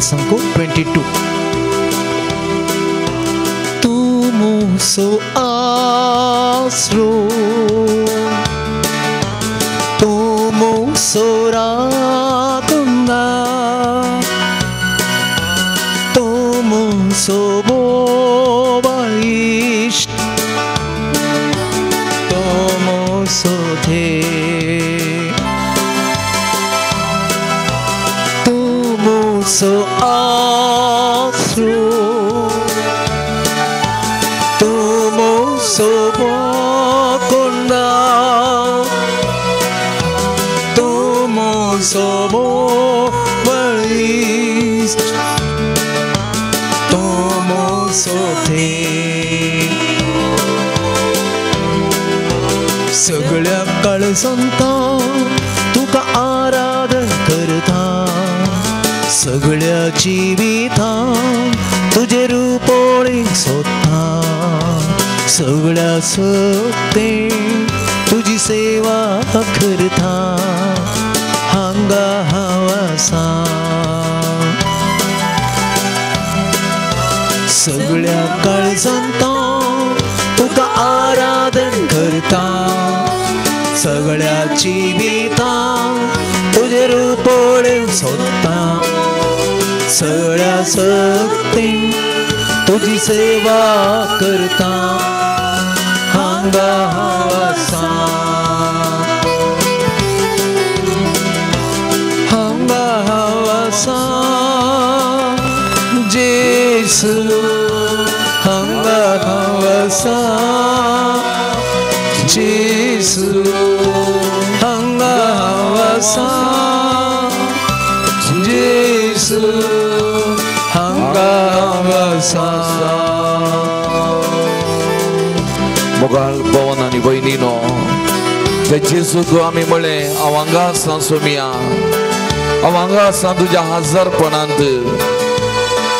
सांगू 22. तूं म्हजो आसरो, तूं म्हजो राखणदार, तूं म्हजो बळिश्ट, तूं म्हजो देव, तूं म्हजो आसरो, तूं म्हजो राखणदार, तूं म्हजो बळिश्ट, तूं म्हजो देव. सगळ्या काळजांत तुका आराधन करता, सगळ्या जिवितांत तुजें रूप पळोवंक सोदता, सगळ्या शक्तीन तुजी सेवा करता, हांगा हांव आसा. सगळ्या काळजांत तुका आराधन करता, सगळ्या जिवितांत तुजें रूप पळोवंक सोदता, सगळ्या शक्तीन तुजी सेवा करता, हांगा हांव आसा, हांगा हांव आसा, जेसू, हांगा हांव आसा, जेसू, हांगा हांव आसा, जेसू, हांगा हांव आसा. मोगाळ भवन आनी भयणीनो, ते जेजूक आमी म्हळें, हांव हांगा आसा सोमिया, हांव हांगा आसा तुज्या हजारपणांत.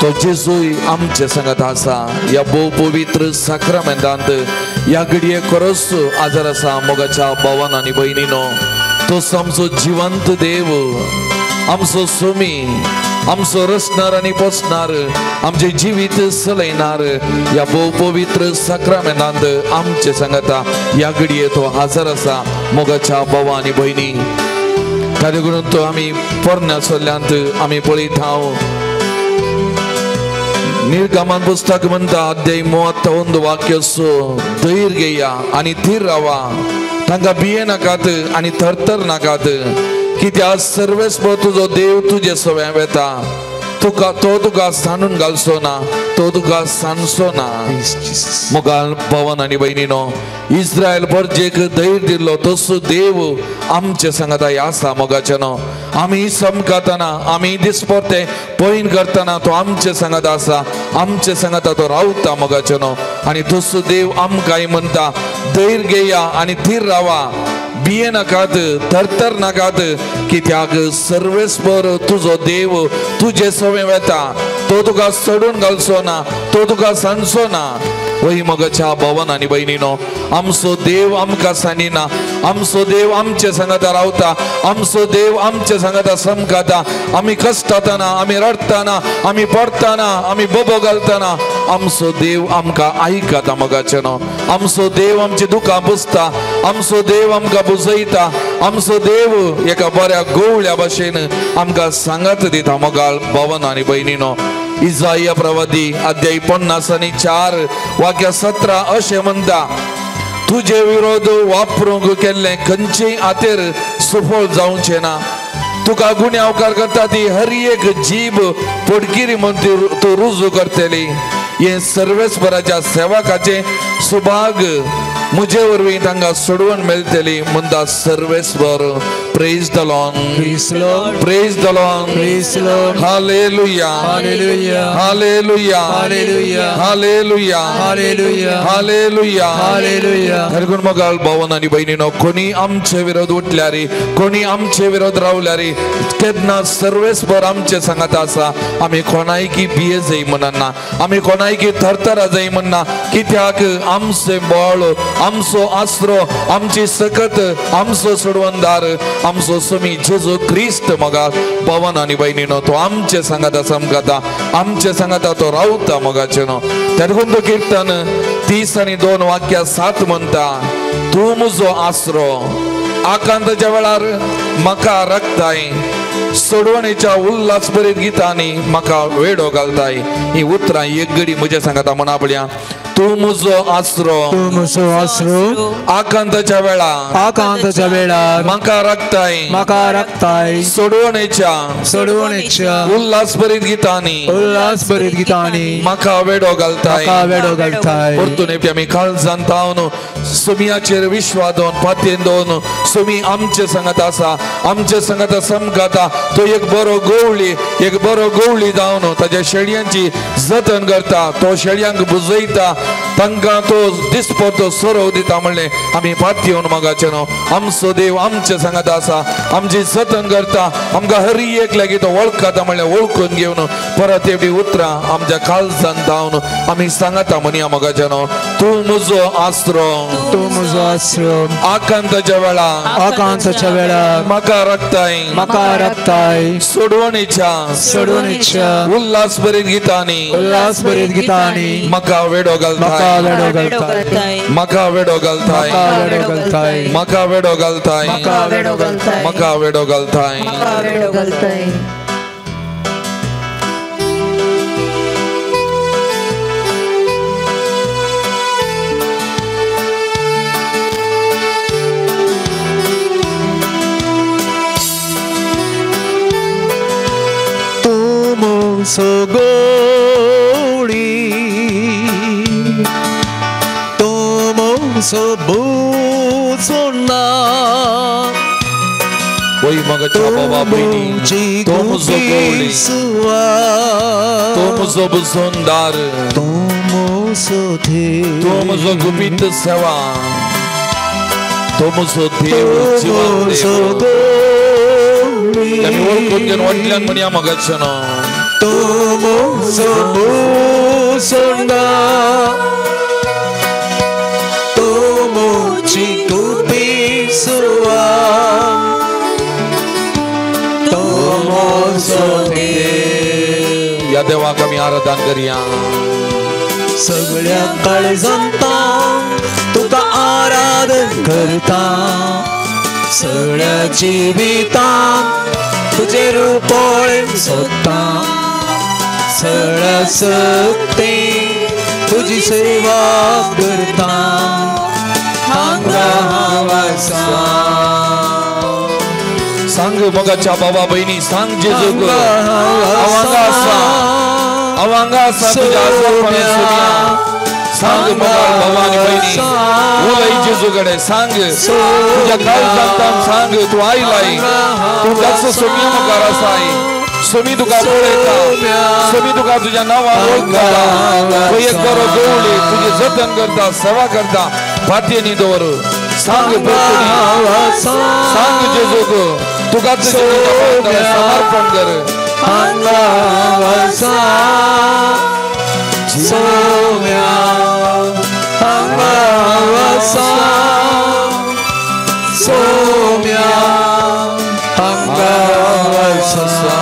तो जेजूय आमचे सांगात आसा ह्या भोव पवित्र साक्रामेंतांत. ह्या घडये खरोच आजार आसा मोगाच्या भवन आनी भयणीनो. तो आमचो जिवंत देव, आमचो सोमी, आमचो रचणार आनी पोसणार, आमचें जिवीत चलयणार. ह्या भोव पवित्र साक्रामेंतांत आमचे सांगाता ह्या घडये तो हाजर आसा मोगाच्या भावा आनी भयणी. ताजे करून तो आमी पोरण्या सल्ल्यांत आमी पळयत हांव निर्गमन पुस्तक म्हणटा अध्याय 31 वाक्य धैर्य घेया आनी थीर रावा, तांकां भिये नाकात आनी थरथर नाकात, कित्याक सर्वेस्पर तुजो देव तुजे सव्या वेता, तुका तो तुका सांडून घालचो ना, तो तुका सांडचो ना. मोगाळ भवन आनी भयणीनो, इस्रायल परजेक धैर्य दिल्लो तसो देव आमचे सांगाता आसा मोगाच्यानो. आमी समकातना, आमी दिसपरते पयन करतना तो आमचे सांगाता आसा, आमचे सांगाता तो रावता मोगाच्यानो. आनी तसो देव आमकांय म्हणटा, धैर्य घेया आनी थीर रावा, भिये नाकात, थरथर नाकात, कित्याक सर्वेस्पर तुजो देव तुजे सवे वेता, तो तुका सोडून घालचो ना, तो तुका सांडचो ना. वही मोगाच्या भवन आनी भयणीनो, आमचो देव आमकां सांडिना, आमचो देव आमचे सांगाता रावता, आमचो देव आमचे सांगाता समकाता. आमी कश्टातना, आमी रडटाना, आमी पडटाना, आमी बोबो घालतना आमचो देव आमकां आयकता मोगाच्यानो. आमचो देव आमची दुकां पुसता, आमचो देव आमकां बुजयता, आमचो देव एका बऱ्या गोवळ्या भाशेन आमकां सांगात दिता मोगाळ भवन आनी भयणीनो. इजाया प्रवादी अध्याय 54 वाक्य 17 अशें म्हणटा, तुजे विरोध वापरूंक केल्लें खंयचेय हातेर सुफळ जावचें ना, तुका गुन्यांवकार करता ती हर एक जीब पोटगिरी म्हूण तूं रुजू करतली. हें सर्वेस्पराच्या सेवकाचें सुभाग म्हजे वरवीं तांकां सोडवण मेळटली म्हणटा सर्वेस्पर. Praise the Lord, Praise the Lord, praise the Lord, Praise the Lord. Hallelujah, Hallelujah, hallelujah, Hallelujah, hallelujah, Hallelujah, hallelujah, Hallelujah. हरगुण मोगाळ भावन आनी भयणीनो, कोणी आमचे विरोध उठल्यार, कोणी आमचे विरोध रावल्यार, केन्ना सर्वेस्पर आमचे सांगात आसा. आमी कोणायकी भिये जाय म्हणना, आमी कोणायकी थरथरा जाय म्हणना, कित्याक आमचें बळ, आमचो आसरो, आमची सकत, आमचो सोडवणदार, आमचो स्वामी जेजू क्रिस्त मोगा पवन आनी भयणीनो तो आमचे सांगाता समकाता आमचे सांगाता तो रावता मोगाचे न्हू. तेदून तो किर्तन 32 वाक्या 7 म्हणटा तूं म्हजो आसरो आकांताच्या वेळार म्हाका राखताय सोडवणेच्या उल्हास भरीत गितांनी म्हाका वेडो घालताय. ही उतरां एक घडी म्हज्या सांगाता म्हणा पळया. तूं म्हजो आसरो तूं म्हजो आसरो आकांताच्या वेळार आकांताच्या वेळार म्हाका राखताय म्हाका राखताय सोडवणेच्या सोडवणेच्या उल्हास भरीत गितांनी उल्हास भरीत गितांनी म्हाका वेडो घालताय म्हाका वेडो घालताय. परतून एकटी आमी काळजान तावन सुमियाचेर विश्वास दवरून पातयेन दवरून सुमी आमचे सांगात आसा आमचे सांगात समगाता तो एक बरो गवळी एक बरो गवळी जावन ताज्या शेळयांची जतन करता तो शेळयांक बुजयता तांकां तो दिसपटो सोरोव दिता म्हणलें आमी पातयेवन मोगाचे न्हू. आमचो देव आमचे सांगात आसा आमची जतन करता आमकां हर एक लागीं तो वळखता म्हणलें वळखून घेवन परत एवढी उतरां आमच्या काळजान धांवन आमी सांगाता म्हणया मोगाचे न्हू. तूं म्हजो आसरो तूं म्हजो आसरो आकांताच्या वेळार आकांताच्या वेळार म्हाका राखताय म्हाका राखताय सोडवणेच्या सोडवणेच्या उल्हास भरीत गितांनी उल्हास भरीत गितांनी म्हाका वेडो घालताय म्हाका वेडो घालताय म्हाका वेडो घालताय म्हाका वेडो घालताय म्हाका वेडो घालताय म्हाका वेडो घालताय म्हाका वेडो घालताय म्हाका वेडो घालताय. तूं म्हजो गोडी तूं म्हजो बुजोना वय मोगाच्या बाबा भयणी तो म्हजो गवळी तो म्हजो बुजोनदार तूं म्हजो देव तो म्हजो गुपीत सेवा तो म्हजो देव जिवन देव. आमी वळखून घेवन व्हडल्यान म्हणया मोगाचे न्हू. तूं म्हजो बुजोना तूं म्हजी गुपीत सुवा तूं म्हजो देव. ह्या देवाक आमी आराधन करया. सगळ्या काळजान तुका आराधन करता सगळ्या जिवितान तुजें रूप पळोवंक सोदता सगळ्या शक्तीन तुजी सेवा करता हांगा हांव आसा. सांग मोगाच्या बाबा भयणी सांग जेजूक हांव हांगा आसा हांव हांगा आसा तुज्या आसरपणान सुमिया. सांग मोगाळ बाबा आनी भयणी उलय जेजू कडेन सांग तुज्या काळजांत सांग तूं आयलाय तूं ताचो सुमिया मुखार आसाय सुमी तुका पळयता सुमी तुका तुज्या नांवान वळखता तो एक बरो गवळी तुजी जतन करता सेवा करता पातयेनी दवर. सांग सांग जेजूक तुका तुजें समर्पण कर. हांगा आसा सोम्या हांगा आसा सोम्या हांगा आसा.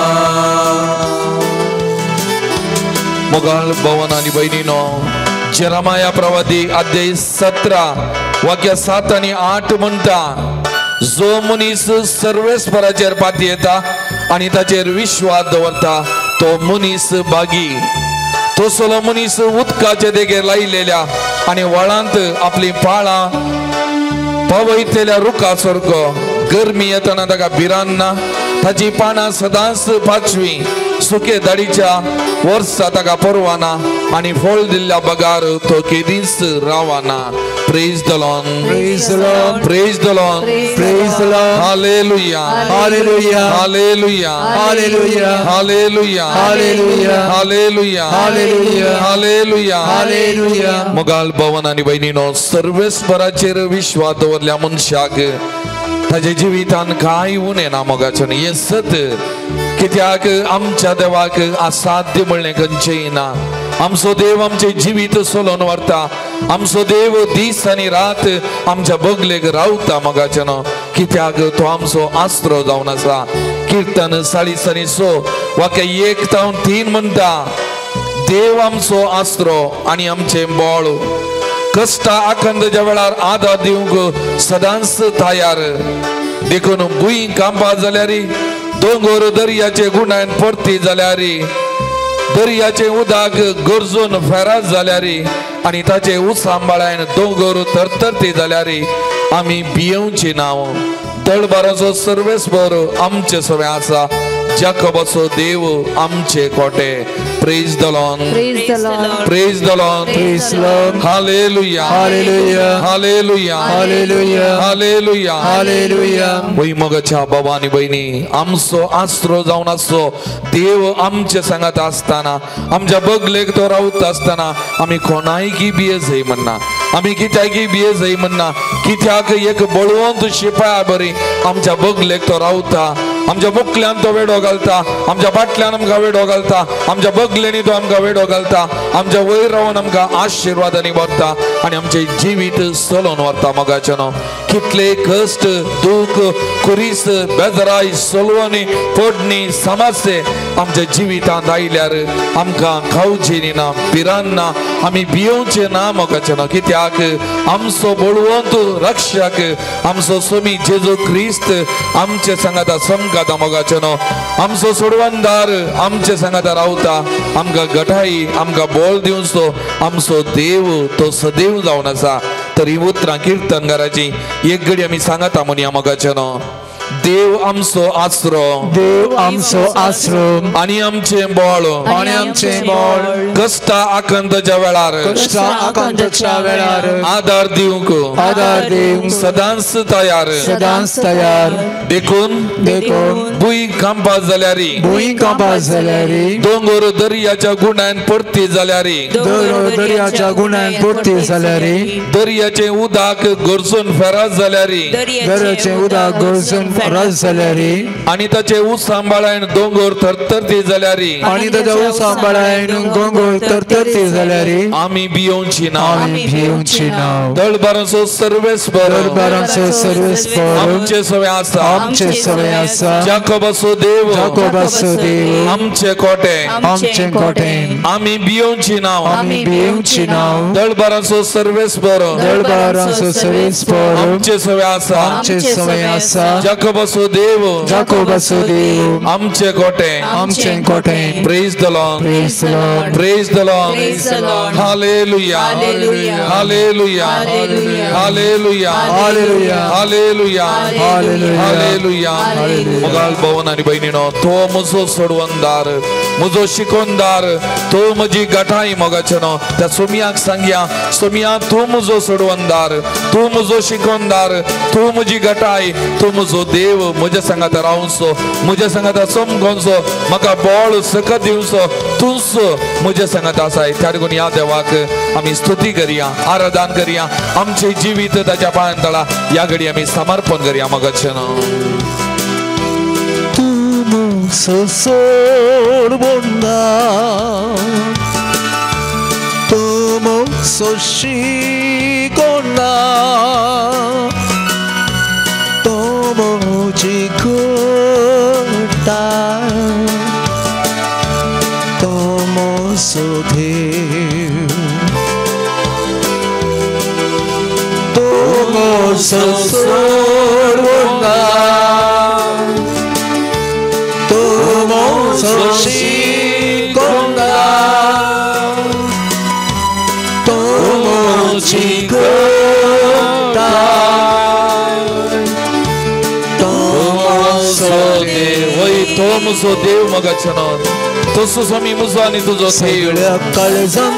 मोगाळ भवन आनी भयणीनो जेरमाया प्रवादी अध्याय 17 वाक्य 7 आनी 8 म्हणटा जो मनीस सर्वेस्पराचेर पातयेता आनी ताचेर विश्वास दवरता तो मनीस बागी. तसलो मनीस उदकाचे देगेर लायलेल्या आनी व्हाळांत आपली पाळां पावयतल्या रुखा सारको गरमी येतना ताका भिरांत ना ताची पानां सदांच पाचवी सुके दाडीच्या वर्सा ताका परवाना आनी फळ दिल्ल्या बगार तो केदींच रावना. Praise the Lord. Praise the Lord. Praise the Lord. Praise the Lord. Hallelujah. Hallelujah. Hallelujah. Hallelujah. Hallelujah. Hallelujah. Hallelujah. Hallelujah. Hallelujah. Hallelujah. मोगाल भवन आनी भयणीनो सर्वेस्पराचेर विश्वास दवरल्या मनशाक ताजे जिवितान कांय उणें ना मोगाचें हें सत कित्याक आमच्या देवाक असाध्य म्हणलें खंयचेंय ना. आमचो देव आमचें जिवीत सोलोवन व्हरता. आमचो देव दीस आनी रात आमच्या बगलेक रावता मोगाचें न्हू. कित्याक तो आमचो आसरो जावन आसा. किर्तन 40:6 वाक्य 1-3 म्हणटा, देव आमचो आसरो आनी आमचें बळ, कश्टा आकांताच्या वेळार आदार दिवंक सदांच तयार. देखून भूंय कांपा जाल्यार, दोंगर दर्याचे गुणान परती जाल्यार, दर्याचे उदक गरजून फेराज जाल्यार आनी ताचे उसांबाळान दोंगर तरतरती जाल्यार आमी भियेवची नांव. दळबाराचो सर्वेस्पर आमचे सवे आसा, जाकोबाचो देव आमचे कोटे. Praise the Lord, praise the Lord, praise the Lord. Hallelujah, hallelujah, hallelujah, hallelujah, hallelujah, hallelujah. भुंयमोगाच्या बाबा आनी भयणी, आमचो आसरो जावन आसचो देव आमचे सांगात आसतना, आमच्या बगलेक तो रावत आसतना आमी कोणायकी बिये जाय म्हणना, आमी कित्याकी बिये जाय म्हणना. कित्याक एक बळवंत शिपाया बरी आमच्या बगलेक तो रावता, आमच्या मुखल्यान तो वेडो घालता, आमच्या फाटल्यान आमकां वेडो घालता, आमच्या बगलेनी तो आमकां वेडो घालता, आमच्या वयर रावन आमकां आशिर्वादांनी व्हरता आनी आमचें जिवीत चलोवन व्हरता. मोगाचें न्हू कितले कश्ट, दूख, खुरीस, बेजराय, सलवणी, फोडणी, समस्ये आमच्या जिवितांत आयल्यार आमकां खावचें ना, भिरांत ना, आमी भियोवचें ना. मोगाचें न्हू कित्याक आमचो बळवंत रक्षक, आमचो स्वामी जेजू क्रिस्त आमचे सांगाता समकाता. मोगाचें न्हू आमचो सोडवणदार आमचे सांगाता रावता, आमकां गठाई, आमकां बळ दिवचो आमचो देव तो सदैव जावन आसा. तर ही उतरां किर्तनकाराची एक घडी आमी सांगाता म्हणया. मोगाचें न्हू देव आमचो आसरो, देव आमचो आसरो आनी आमचें बळ, आनी आमचें बळ, कश्टा आकांताच्या वेळार, कश्टा आकांताच्या वेळार आदार दिवंक, आदार दिवंक सदांच तयार, सदांच तयार. देखून, देखून भूंय कांपा जाल्यार, भूंय कांपा जाल्यार, दोंगर दर्याच्या गुणान परती जाल्यार, दोंगर दर्याच्या गुणान परती जाल्यार, दर्याचें उदक गरजून फेराज जाल्यार, दर्याचें उदक गरजून रस जाल्यार, आनी ताचे उसांबाळान दोंगर थरथरती जाल्यार, आनी ताच्या उसांबाळान दोंगर थरथरती जाल्यार, आमी भियोवची ना, आमी भियोवची ना. दळबारांचो सर्वेस्पर, दळबारांचो सर्वेस्पर आमचे सवे आसा, आमचे सवे आसा. जाकोबाचो देव, जाकोबाचो देव आमचे कोटे, आमचे कोटे. आमी भियोवची ना, आमी भियोवची ना. दळबारांचो सर्वेस्पर, दळबारांचो सर्वेस्पर आमचे सवे आसा, आमचे सवे आसा. जाकोबाचो देव, जाकोबाचो देव आमचे कोटे, आमचे कोटे. Praise the Lord, praise the Lord, praise the Lord, praise the Lord. Hallelujah, hallelujah, hallelujah, hallelujah, hallelujah, hallelujah, hallelujah, hallelujah. मोगाळ भवन आनी भयणीनो, तो म्हजो सोडवणदार, म्हजो शिकोवणदार, तो म्हजी गठाय. मोगाचें न्हू त्या सोमयाक सांगया, सोमया तूं म्हजो सोडवणदार, तूं म्हजो शिकोवणदार, तूं म्हजी गठाय, तूं म्हजो देव, म्हज्या सांगाता रावचो, म्हज्या सांगाता समगोनचो, म्हाका बळ सकत दिवचो, तूंच म्हज्या सांगाता आसाय. त्या देखून ह्या देवाक आमी स्तुती करया, आराधन करया, आमचें जिवीत ताच्या पांयां तळा ह्या घडी आमी समर्पण करया. मोगाचें न्हू तूं म्हजो सोडवणदार, तूं म्हजो शिकोवणदार, तूं म्हजी घटाय, तूं म्हजो देव, तूं म्हजो सोडवणदार, तूं म्हजो शिकोवणदार, तूं म्हजी घटाय, तूं म्हजो देव. वय तो म्हजो देव. मोगाचें न्हू तसो स्वामी म्हजो आनी तुजो देव. सगळ्या काळजान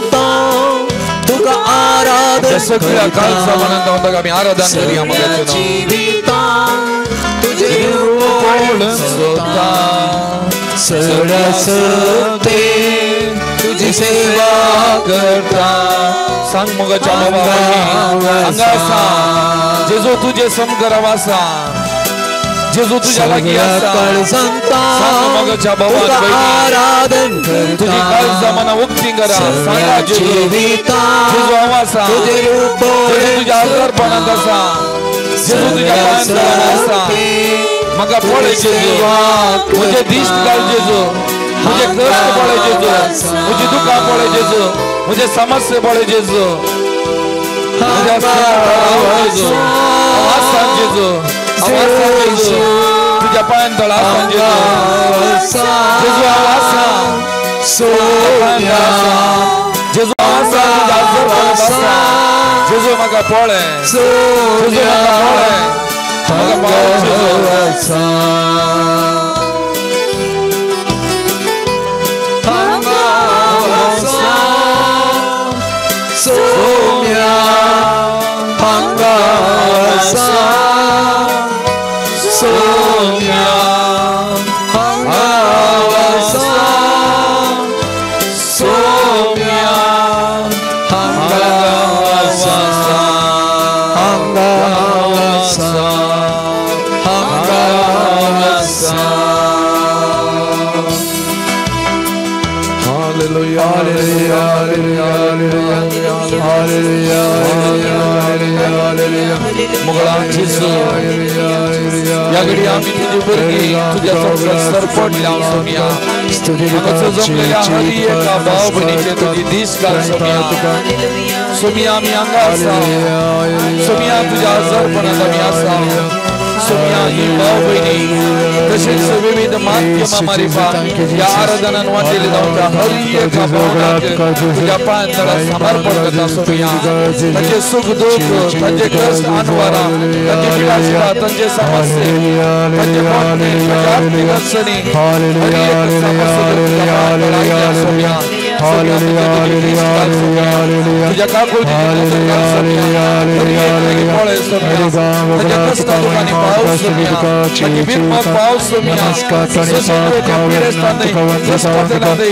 तुका आराधन, सगळ्या काळजा मनान ताका आमी आराधन करया. मोगाचें न्हू जिवितान तुजें रूप सोदता, सगळ्या सत्तेन तुजी सेवा करता. सांग मोगाच्या बाबा हांगा आसा जेजू, तुजे समकराव आसा जेजू, तुज्या लागीं आसा. सांग मोगाच्या बाबा आराधन तुजी काळजा मनां उक्ती करा. सांगा जेजू, जेजू हांव आसा, जेजू तुज्या आदारपणांत आसा. जेजू तुज्या पांयां तळा आसा. म्हाका पळय जेजू, म्हजें दिश्ट घाल जेजू, म्हजें कश्ट पळय जेजू, म्हजी दुकां पळय जेजू, म्हजें समस्या पळय जेजू. म्हज्या जेजू, हांव आसा जेजू, हांव आसा जेजू, तुज्या पांयां तळा आसा जेजू. जेजू हांव आसा, जेजू हांव आसा, तुज्या आजर आसा. जेजू म्हाका पळय, जेजू म्हाका पळय, म्हाका पळय जेजू. ह्या घडी आमी तुजी भुरगीं तुज्या संवसारांत सरपटल्या सोम्या. हांगासर जमलेल्या हर एका भाव भयणीचेर तुजी दीस घाल सोम्या. सोम्या आमी हांगा आसा, सोम्या तुज्या आजारपणांत आमी आसा. सोम्या ही भाव भयणी तशेंच विविध माध्यमां मारिफात ह्या आराधनान वांटेले जावच्या हर एका भावनाक तुज्या पांयां तळा समर्पण करता सोम्या. तांचे सुख दुःख, तांचे कश्ट अनवारां, तांचे पिडाशिळा, तांचे समस्ये, तांचे मोडणे, तांचे आर्थीक अडचणी, हर एक समस्या तुज्या पांयां तळा आयल्या सोम्या. तुज्या काकुळतीचें घाल सोम्या. हर एकल्याक पळय सोम्या, तांच्या कश्टां दुखांनी पावस सोम्या, तांची बिरमत पावस सोम्या.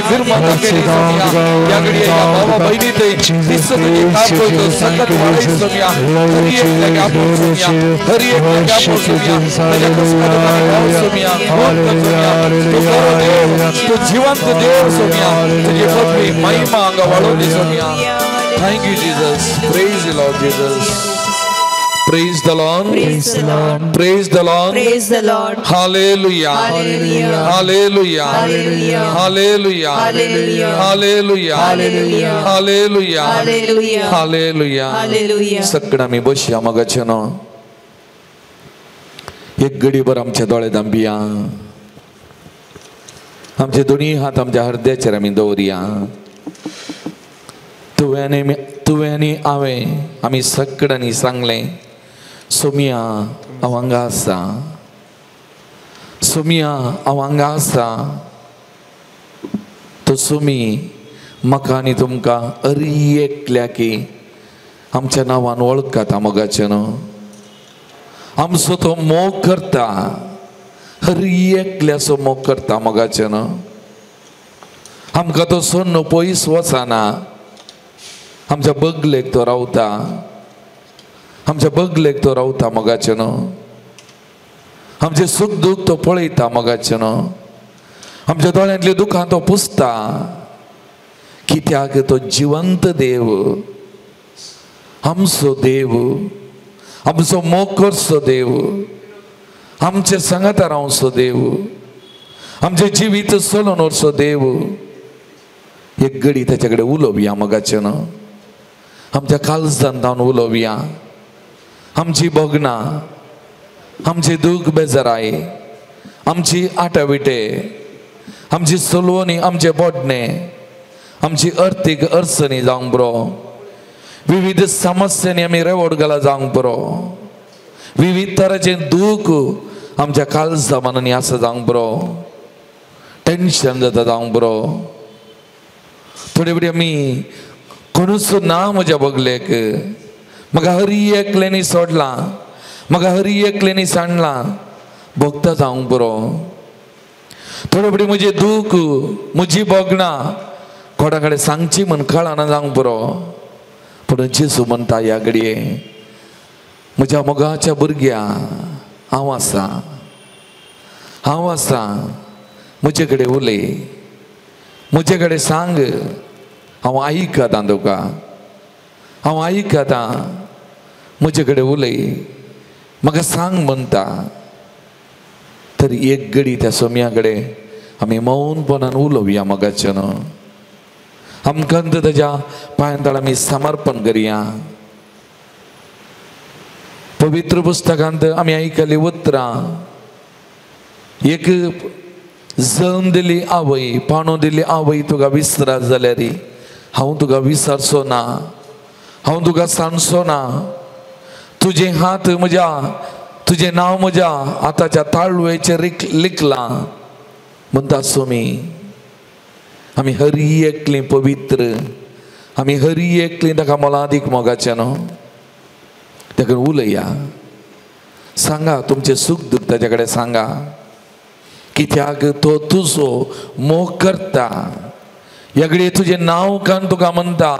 बिरमत सोम्या. ह्या घडये ह्या भावा भयणी थंय दिस्त तुजी काकुळत सकत वाडय सोम्या. हर एकल्याक आपोवन सोम्या, हर एकल्याक आपोवन सोम्या. ताच्या कश्टां दुखांनी पावस सोम्या, मोग कर सोम्या. तूं खरो देव, तूं जिवंत देव सोम्या. तुजी पदवी महिमा हांगा वाडोवली Saumya. Thank you Jesus. Praise the Lord Jesus. Praise the Lord. Praise the Lord. Praise the Lord. Praise the Lord. Hallelujah. Hallelujah. Hallelujah. Hallelujah. Hallelujah. Hallelujah. Hallelujah. Hallelujah. Hallelujah. Hallelujah. Hallelujah. Hallelujah. सगळं आमी बसया मगाचे न्हू. एक घडीभर आमच्या दोळे दांबिया, आमचे दोनी हात आमच्या हृदयाचेर आमी दवरया. तुवें आनी हांवें आमी सगळ्यांनी सांगलें, सोम्या हांव हांगा आसा, सोम्या हांव हांगा आसा. तो सोमी म्हाका आनी तुमकां हर एकल्याकी आमच्या नांवान वळखता मोगाचें न्हू. आमचो तो मोग करता, हर एकल्याचो मोग करता मोगाचें न्हू. आमकां तो सोडून पयस वचना, आमच्या बगलेक तो रावता, आमच्या बगलेक तो रावता मोगाचें न्हू. आमचें सूख दूख तो पळयता मोगाचें न्हू. आमच्या दोळ्यांतलीं दुखां तो पुसता. कित्याक तो जिवंत देव, आमचो देव, आमचो मोग करचो देव, आमचे सांगाता रावचो देव, आमचें जिवीत चलोवन व्हरचो देव. एक घडी ताचे कडेन उलोवया मोगाचें न्हू. आमच्या काळजान जावन उलोवया. आमची भोगणां, आमची दूख बेजाराय, आमची आटाविटे, आमची चलवणी, आमचे बोडणे, आमची अर्थीक अडचणी जावंक बरो, विविध समस्यांनी आमी रेवड घाला जावंक बरो, विविध तराचें दूख आमच्या काळजा मनांनी आसा जावंक बरो, टेंशन जाता जावंक बरो. थोडे फावटी आमी कोणूच ना म्हज्या बगलेक, म्हाका हरी एकल्यांनी सोडलां, म्हाका हरी एकल्यांनी सांडलां, भोगता जावंक बरो. थोडे फावटी म्हजें दूख, म्हजी भोगणां कोणा कडेन सांगची म्हण कळना जावंक बरो. पूण जेजू म्हणटा ह्या घडये, म्हज्या मोगाच्या भुरग्या हांव आसा, हांव आसा, म्हजे कडेन उलय, म्हजे कडेन सांग, हांव आयकतां तुका, हांव आयकतां, म्हजे कडेन उलय, म्हाका सांग म्हणटा. तर एक घडी त्या सोम्या कडेन आमी मौनपणान उलोवया मोगाचें न्हू. आमकां ताज्या पांयां तळा आमी समर्पण करया. पवित्र पुस्तकांत आमी आयकली उतरां, एक जल्म दिली आवय, पाणो दिली आवय तुका विसरा जाल्यार हांव तुका विसरचो ना, हांव तुका सांडचो ना. तुजे हात म्हज्या, तुजें नांव म्हज्या हाताच्या ताळवेचेर लिखलां म्हणटा सोमी. आमी हरी एकलीं पवित्र, आमी हरी एकलीं ताका मोलादीक मोगाचें न्हू. ताका उलया, सांगा तुमचें सूख दूख ताच्या कडेन सांगा, कित्याक तो तुजो मोग करता. ह्या घडये तुजें नांव कान तुका म्हणटा,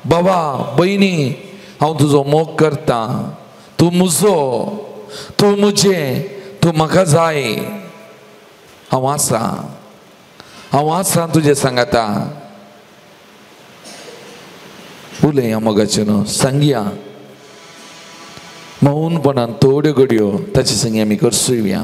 बाबा भयणी हांव तुजो मोग करता, तूं म्हजो, तूं म्हजें, तूं म्हाका जाय, हांव आसा, हांव आसा तुजें सांगाता. उलया मोगाचें न्हू, सांगया मौनपणान थोड्यो घडयो ताचे संगी आमी करसुया.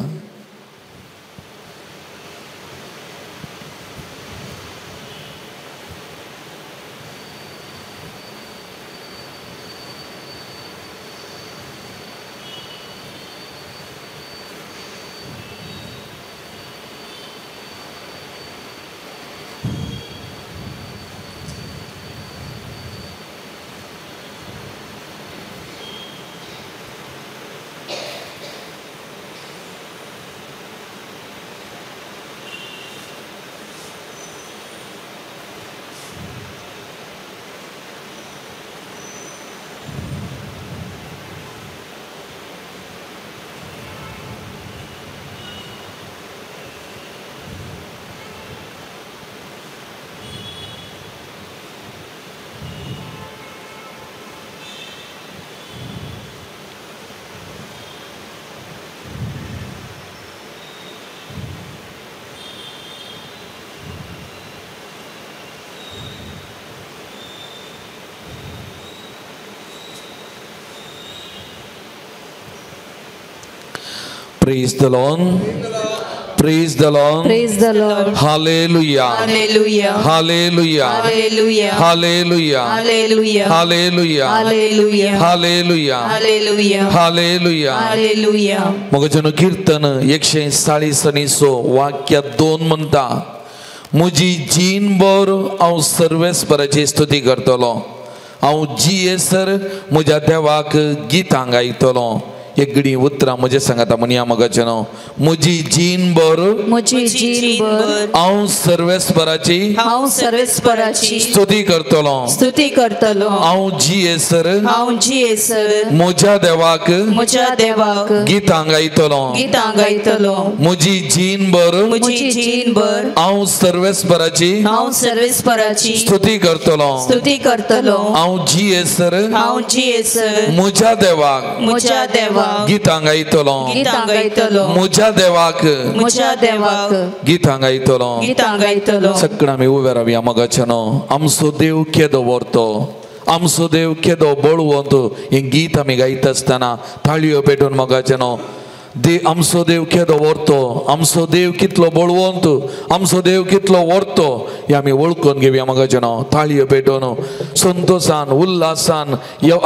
Praise the Lord. Praise the Lord. Praise the Lord. Hallelujah. Hallelujah. Hallelujah. Hallelujah. Hallelujah. Hallelujah. Hallelujah. Hallelujah. Hallelujah. Hallelujah. Hallelujah. Hallelujah. मगजनो कीर्तन 140 वाक्य 2 म्हणता, म्हजी जीणभर हांव सर्वेस्पराची स्तुती करतलो, हांव जियेसर म्हज्या देवाक गितां गायतलो. एक घडी उतरां म्हजे सांगाता म्हणया मोगाचें न्हू, म्हजी जीणभर, म्हजी जीणभर हांव सर्वेस्पराची, हांव सर्वेस्पराची स्तुती करतलो, स्तुती करतलो. हांव जियेसर, हांव जियेसर म्हज्या देवाक, म्हज्या देवाक गितां गायतलो, गितां गायतलो. म्हजी जीणभर, म्हजी जीणभर हांव सर्वेस्पराची, हांव सर्वेस्पराची स्तुती करतलो, स्तुती करतलो. हांव जियेसर, हांव जियेसर म्हज्या देवाक, म्हज्या देवाक गितां गायतलो, गितां गायतलो. म्हज्या देवाक, म्हज्या देवाक गितां गायतलो, गितां गायतलो. सगळ्यां आमी उबे रावया मोगाचें न्हू. आमचो देव केदो व्हरतो, आमचो देव केदो बळवंत, हें गीत आमी गायता आसतना ताळयो पेटून मोगाचें न्हू. आमचो देव केदो व्हरतो, आमचो देव कितलो बळवंत, आमचो देव कितलो व्हरतो हें आमी वळखून घेवया मोगाचें न्हू. ताळयो पेटून संतोशान उल्हासान,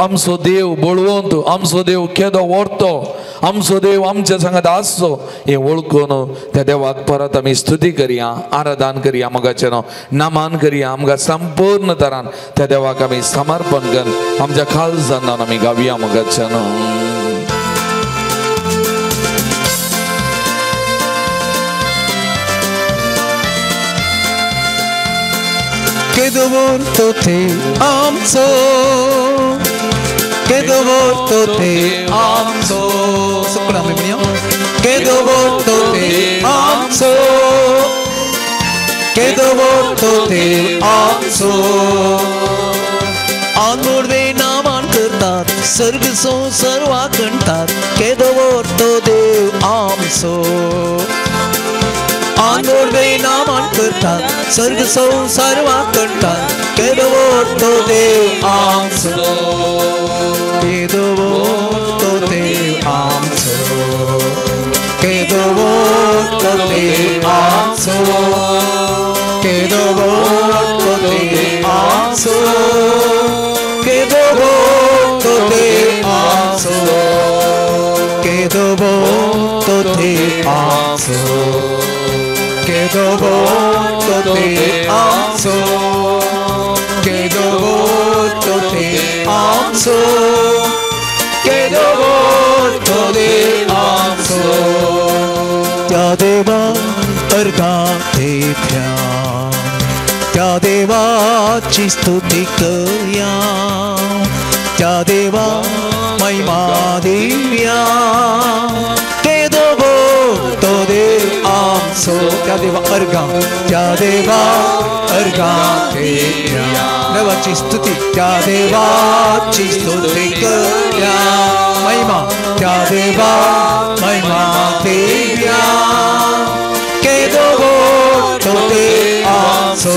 आमचो देव बळवंत, आमचो देव केदो व्हरतो, आमचो देव आमच्या सांगात आसचो हें वळखून त्या देवाक परत आमी स्तुती करया, आराधन करया मोगाचें न्हू, नमन करया. आमकां संपूर्ण तरान त्या देवाक आमी समर्पण करून आमच्या खालजान आमी गावया मोगाचें न्हू. केदो व्हरतो ते आमचो, केदो व्हरतो ते आमचो. सगळं आमी म्हणया, केदो व्हरतो ते आमचो, केदो व्हरतो ते आमचो. आंगोडवे नामान करतात, सर्ग संवसार वाकणतात, केदो व्हरतो देव आमचो. आंगोडवे नामान करतात, सर्ग संवसार वाकणतात, केदो व्हरतो देव आमचो, केदो व्हरतो देव आमचो. केदो व्हड तो देव आमचो, केदो व्हड तो देव आमचो, केदो व्हड तो देव आमचो, केदो व्हड तो देव आमचो, केदो व्हड तो देव आमचो, केदो व्हड तो देव आमचो. त्या देवा अर्घां दिव्या, त्या देवाची स्तुती करया, त्या देवा महिमा दिव्या, केदो व्हड तो देव आमचो. त्या देवा अर्घां, त्या देवा अर्घां दिव्या, देवाची स्तुती, त्या देवाची स्तुती करया, महिमा, त्या देवा महिमा दिव्या, केदो व्हड तो देव आमचो.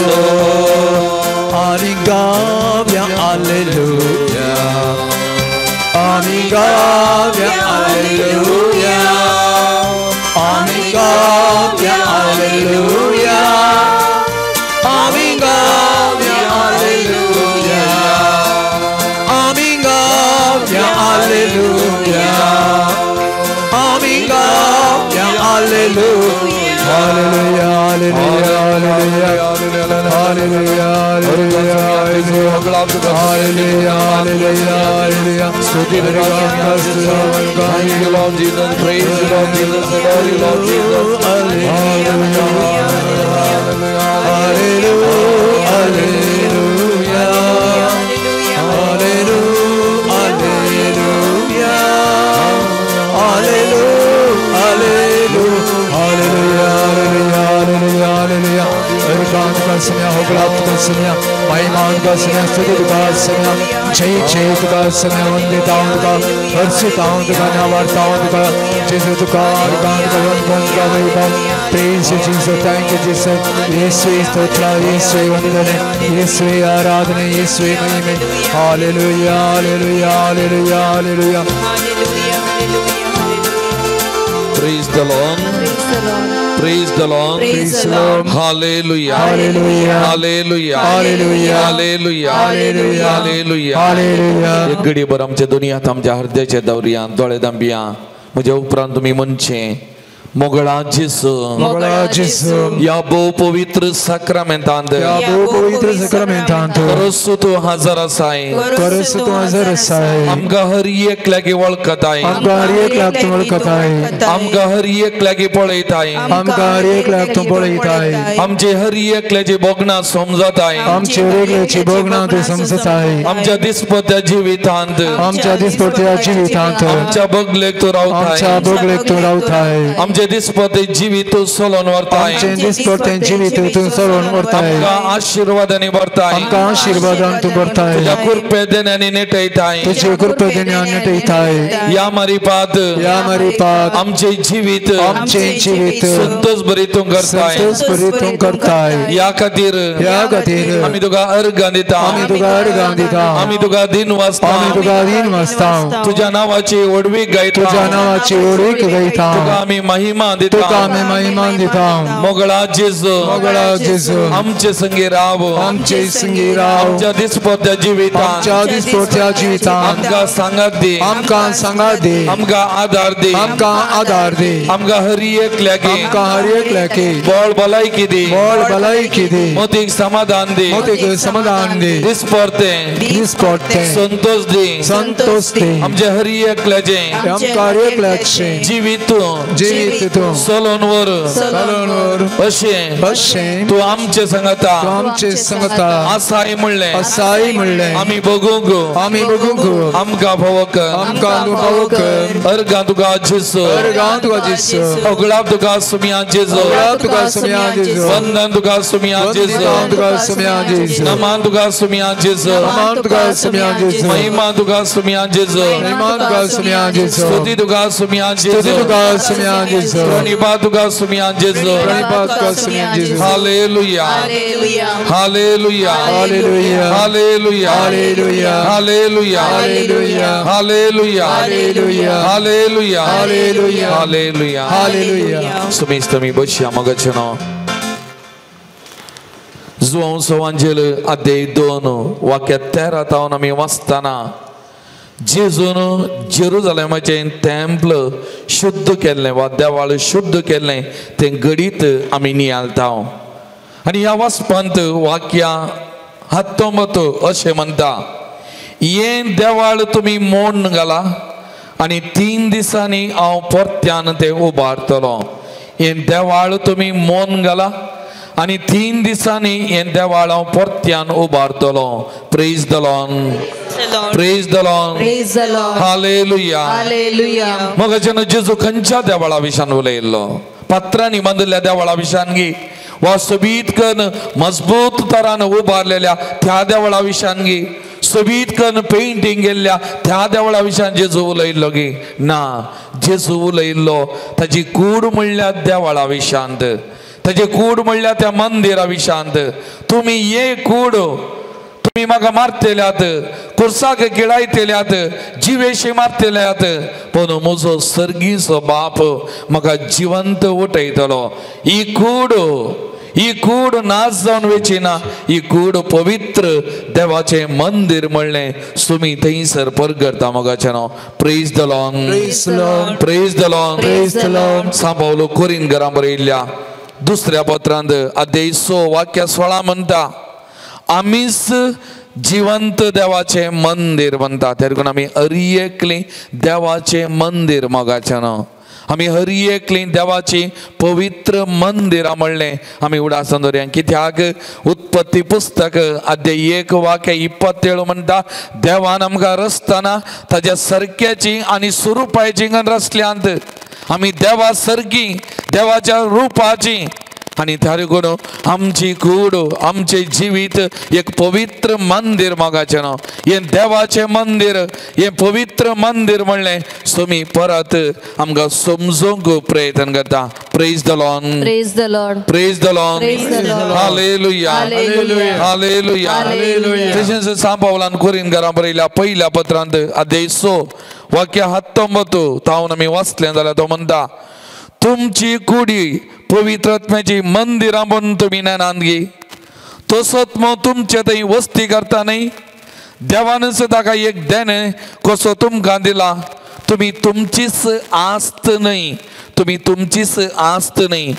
आनी गावया हालेलुया, आनी गावया हालेलुया, आनी गावया हालेलुया, आमी गावया हालेलुया, आमी गावया हालेलुया, आमी गावया hallelujah. Hallelujah, hallelujah, hallelujah, hallelujah, hallelujah, hallelujah, hallelujah. Thank you, Lord Jesus. Praise you, Lord Jesus. Adore you, Lord Jesus. Hallelujah, hallelujah, hallelujah, hallelujah, hallelujah, hallelujah, hallelujah. Organ का समय हो, गुलाब का समय, महिमान का समय, स्तुति का समय, जय जय का समय, वंदिताओं का, हर्षिताओं का, नवार्ताओं का, Jesus का, अर्गान का, वंदन का वैभव. Praise you, Jesus. Thank you, Jesus. येसुवे स्तोत्र, येसुवे वंदने, येसुवे आराधने, येसुवे महिमे. Hallelujah, hallelujah, hallelujah, hallelujah. Praise the Lord. Praise the Lord. Praise the Lord. Hallelujah. Hallelujah. Hallelujah. Hallelujah. Hallelujah. Hallelujah. Hallelujah. Hallelujah. एक घडीभर आमच्या दुनियात आमच्या हृदयाच्या दौर्यान दोळे दांबिया म्हज्या उपरांत तुमी म्हणचें मोगळा जेसू, मोगळा जेसू, ह्या भोव पवित्र साक्रामेंतांत, ह्या भोव पवित्र साक्रामेंतांत, खरोच तूं हजर आसाय, खरोच तूं हजर आसाय, आमकां हर एकल्याक वळखताय, आमकां हर एकल्याक तूं वळखताय, आमकां हर एकल्याक पळयताय, आमकां हर एकल्याक तूं पळयताय, आमचे हर एकल्याची भोगणां समजताय, आमचे हर एकल्याची भोगणां तूं समजताय, आमच्या दिसपट्ट्या जिवितांत, आमच्या दिसपट्ट्या जिवितांत, आमच्या बगलेक तूं रावताय, आमच्या बगलेक तूं रावताय, आमचे दिसपट्टे जिवीत सोलोन व्हरताय, आमचे दिसपट्टे जिवीत तूं सोलोन व्हरताय, आमकां आशिर्वादांनी भरताय, आमकां आशिर्वादान तूं भरताय, तुज्या कृपे देण्यांनी नेटयताय, तुजे कृपे देण्यान नेटयताय, ह्या मारिपात, ह्या मारिपात, आमचे जिवीत, आमचे जिवीत संतोष भरीत तूं करताय, संतोष भरीत तूं करताय, ह्या खातीर, ह्या खातीर आमी तुका अर्घां दिता, आमी तुका अर्घां दिता, आमी तुका दिन वाचता, आमी तुका दिन वाचता, तुज्या नांवाची व्हडवीक गायता, तुज्या नांवाची व्हडवीक गायता, तुका आमी महिमा दिता, तुका आमी महिमा दिता, मोगळा जेजू, मोगळा जेजू, आमचे संगी राव, आमचे संगी राव, आमच्या दिसपट्ट्या जिवितांत, आमच्या दिसपट्ट्या जिवितांत, आमकां सांगात दी, आमकां सांगात दी, आमकां आदार दी, आमकां आदार दी, आमकां हर एकल्याक, आमकां हर एकल्याक बळ भलायकी दी, बळ भलायकी दी, मतीक समाधान दी, मतीक समाधान दी, दिसपडतें, दिसपडतें, संतोष दी, संतोष दी, आमच्या हर एकल्याचें, आमकां हर एकल्याचें जिवीत तूं, जिवीत तूं सोलोन व्हर, सोलोन व्हर, अशें, अशें तूं आमचे सांगता, तूं आमचे सांगता, आसाय म्हणलें, आसाय म्हणलें, आमी बगूंक, आमी बगूंक, आमकां फावो कर, आमकां तूं फावो कर, अर्घां तुका जेजू, अर्घां तुका जेजू, अगळाप तुका सुमिया जेजू, अगळाप तुका सुमिया जेजू, वंदन तुका सुमिया जेजू, वंदन तुका सुमिया जेजू, नमान तुका सुमिया जेजू, नमान तुका सुमिया जेजू, महिमा तुका सुमिया जेजू, महिमा तुका सुमिया जेजू, स्तुती तुका सुमिया जेजू, स्तुती तुका सुमिया जेजू, प्रणिपात तुका सुमिया जेजू, प्रणिपात तुका सुमिया जेजू. Hallelujah, hallelujah, hallelujah, hallelujah, hallelujah, hallelujah, hallelujah, hallelujah, hallelujah, hallelujah, hallelujah, hallelujah, hallelujah. सुमीस तुमी बसया मगचनो. जुवांव सवांजेल अध्याय 2 वाक्य 13 तावन आमी वाचतना जेजून जेरुजलेमाचें टेम्पल शुद्ध केल्लें वा देवाळ शुद्ध केल्लें तें घडीत आमी नियाळता. आनी ह्या वाचपांत वाक्या 19 अशें म्हणटा, हें देवाळ तुमी मोडून घाला आनी 3 दिसांनी हांव परत्यान तें उबारतलो. हें देवाळ तुमी मोडून घाला आनी 3 दिसांनी हें देवाळ हांव परत्यान उबारतलो. Praise the Lord, praise the Lord, hallelujah, hallelujah. मग जेन्ना जेजू खंयच्या देवाळा विशान उलयल्लो? पात्रांनी बांदिल्ल्या देवाळा विशान गी वा सोबीत कन्न मजबूत तरान उबारलेल्या त्या देवळा विशान गी, सोबीत कन्न पेंटींग केल्ल्या त्या देवळा विशान जेजू उलयल्लो गी? ना, जेजू उलयल्लो ताजी कूड म्हणल्यार देवळा विशांत, ताजी कूड म्हणल्यार त्या मंदिरा विशांत. तुमी ये कूड तुमी म्हाका मारतल्यात, कुर्साक गिळायतल्यात, जिवेशी मारतल्यात, पूण म्हजो सर्गीचो बाप म्हाका जिवंत उठयतलो. ही कूड, ही कूड नाच जावन वयची ना, ही कूड पवित्र देवाचें मंदीर म्हणलें तुमी थंयसर परगरता मोगाचें नांव. Praise the Lord, praise the Lord, praise the Lord. सांव पावलो कोरीन घरां बरयल्ल्या दुसऱ्या पत्रांत अध्याय 6 वाक्य 16 म्हणटा, आमीच जिवंत देवाचें मंदीर म्हणटा. देखून आमी हर एकली देवाचें मंदीर मोगाचें न्हू, आमी हर एकली देवाची पवित्र मंदिरां म्हणलें आमी उडासान दवरया. कित्याक उत्पत्ती पुस्तक अध्याय 1 वाक्य 27 म्हणटा, देवान आमकां रचतना ताज्या सारक्याची आनी स्वरुपाची रचल्यांत. आमी देवा सारकी, देवाच्या रुपाची, आनी त्या देखून आमची कूड, आमचें जिवीत एक पवित्र मंदीर मोगाचें न्हू. हें देवाचें मंदीर, हें पवित्र मंदीर म्हणलें तुमी परत आमकां समजूंक प्रयत्न करता. Praise the Lord, praise the Lord, praise the Lord, hallelujah, hallelujah. तशेंच सांव पावलान कोरीन घरां बरयल्या पयल्या पत्रांत अध्याय 6 वाक्य 19 तावन आमी वाचलें जाल्यार तो म्हणटा, तुमची कुडी पवित्र आत्म्याची मंदिरां म्हणून तुमी नेनात गी, तसोच मग तुमचे थंय वस्ती करता न्ही. देवानच ताका एक देणें कसो तुमकां दिला, तुमी तुमचीच आस्त न्हय, तुमी तुमचीच आस्त न्हय,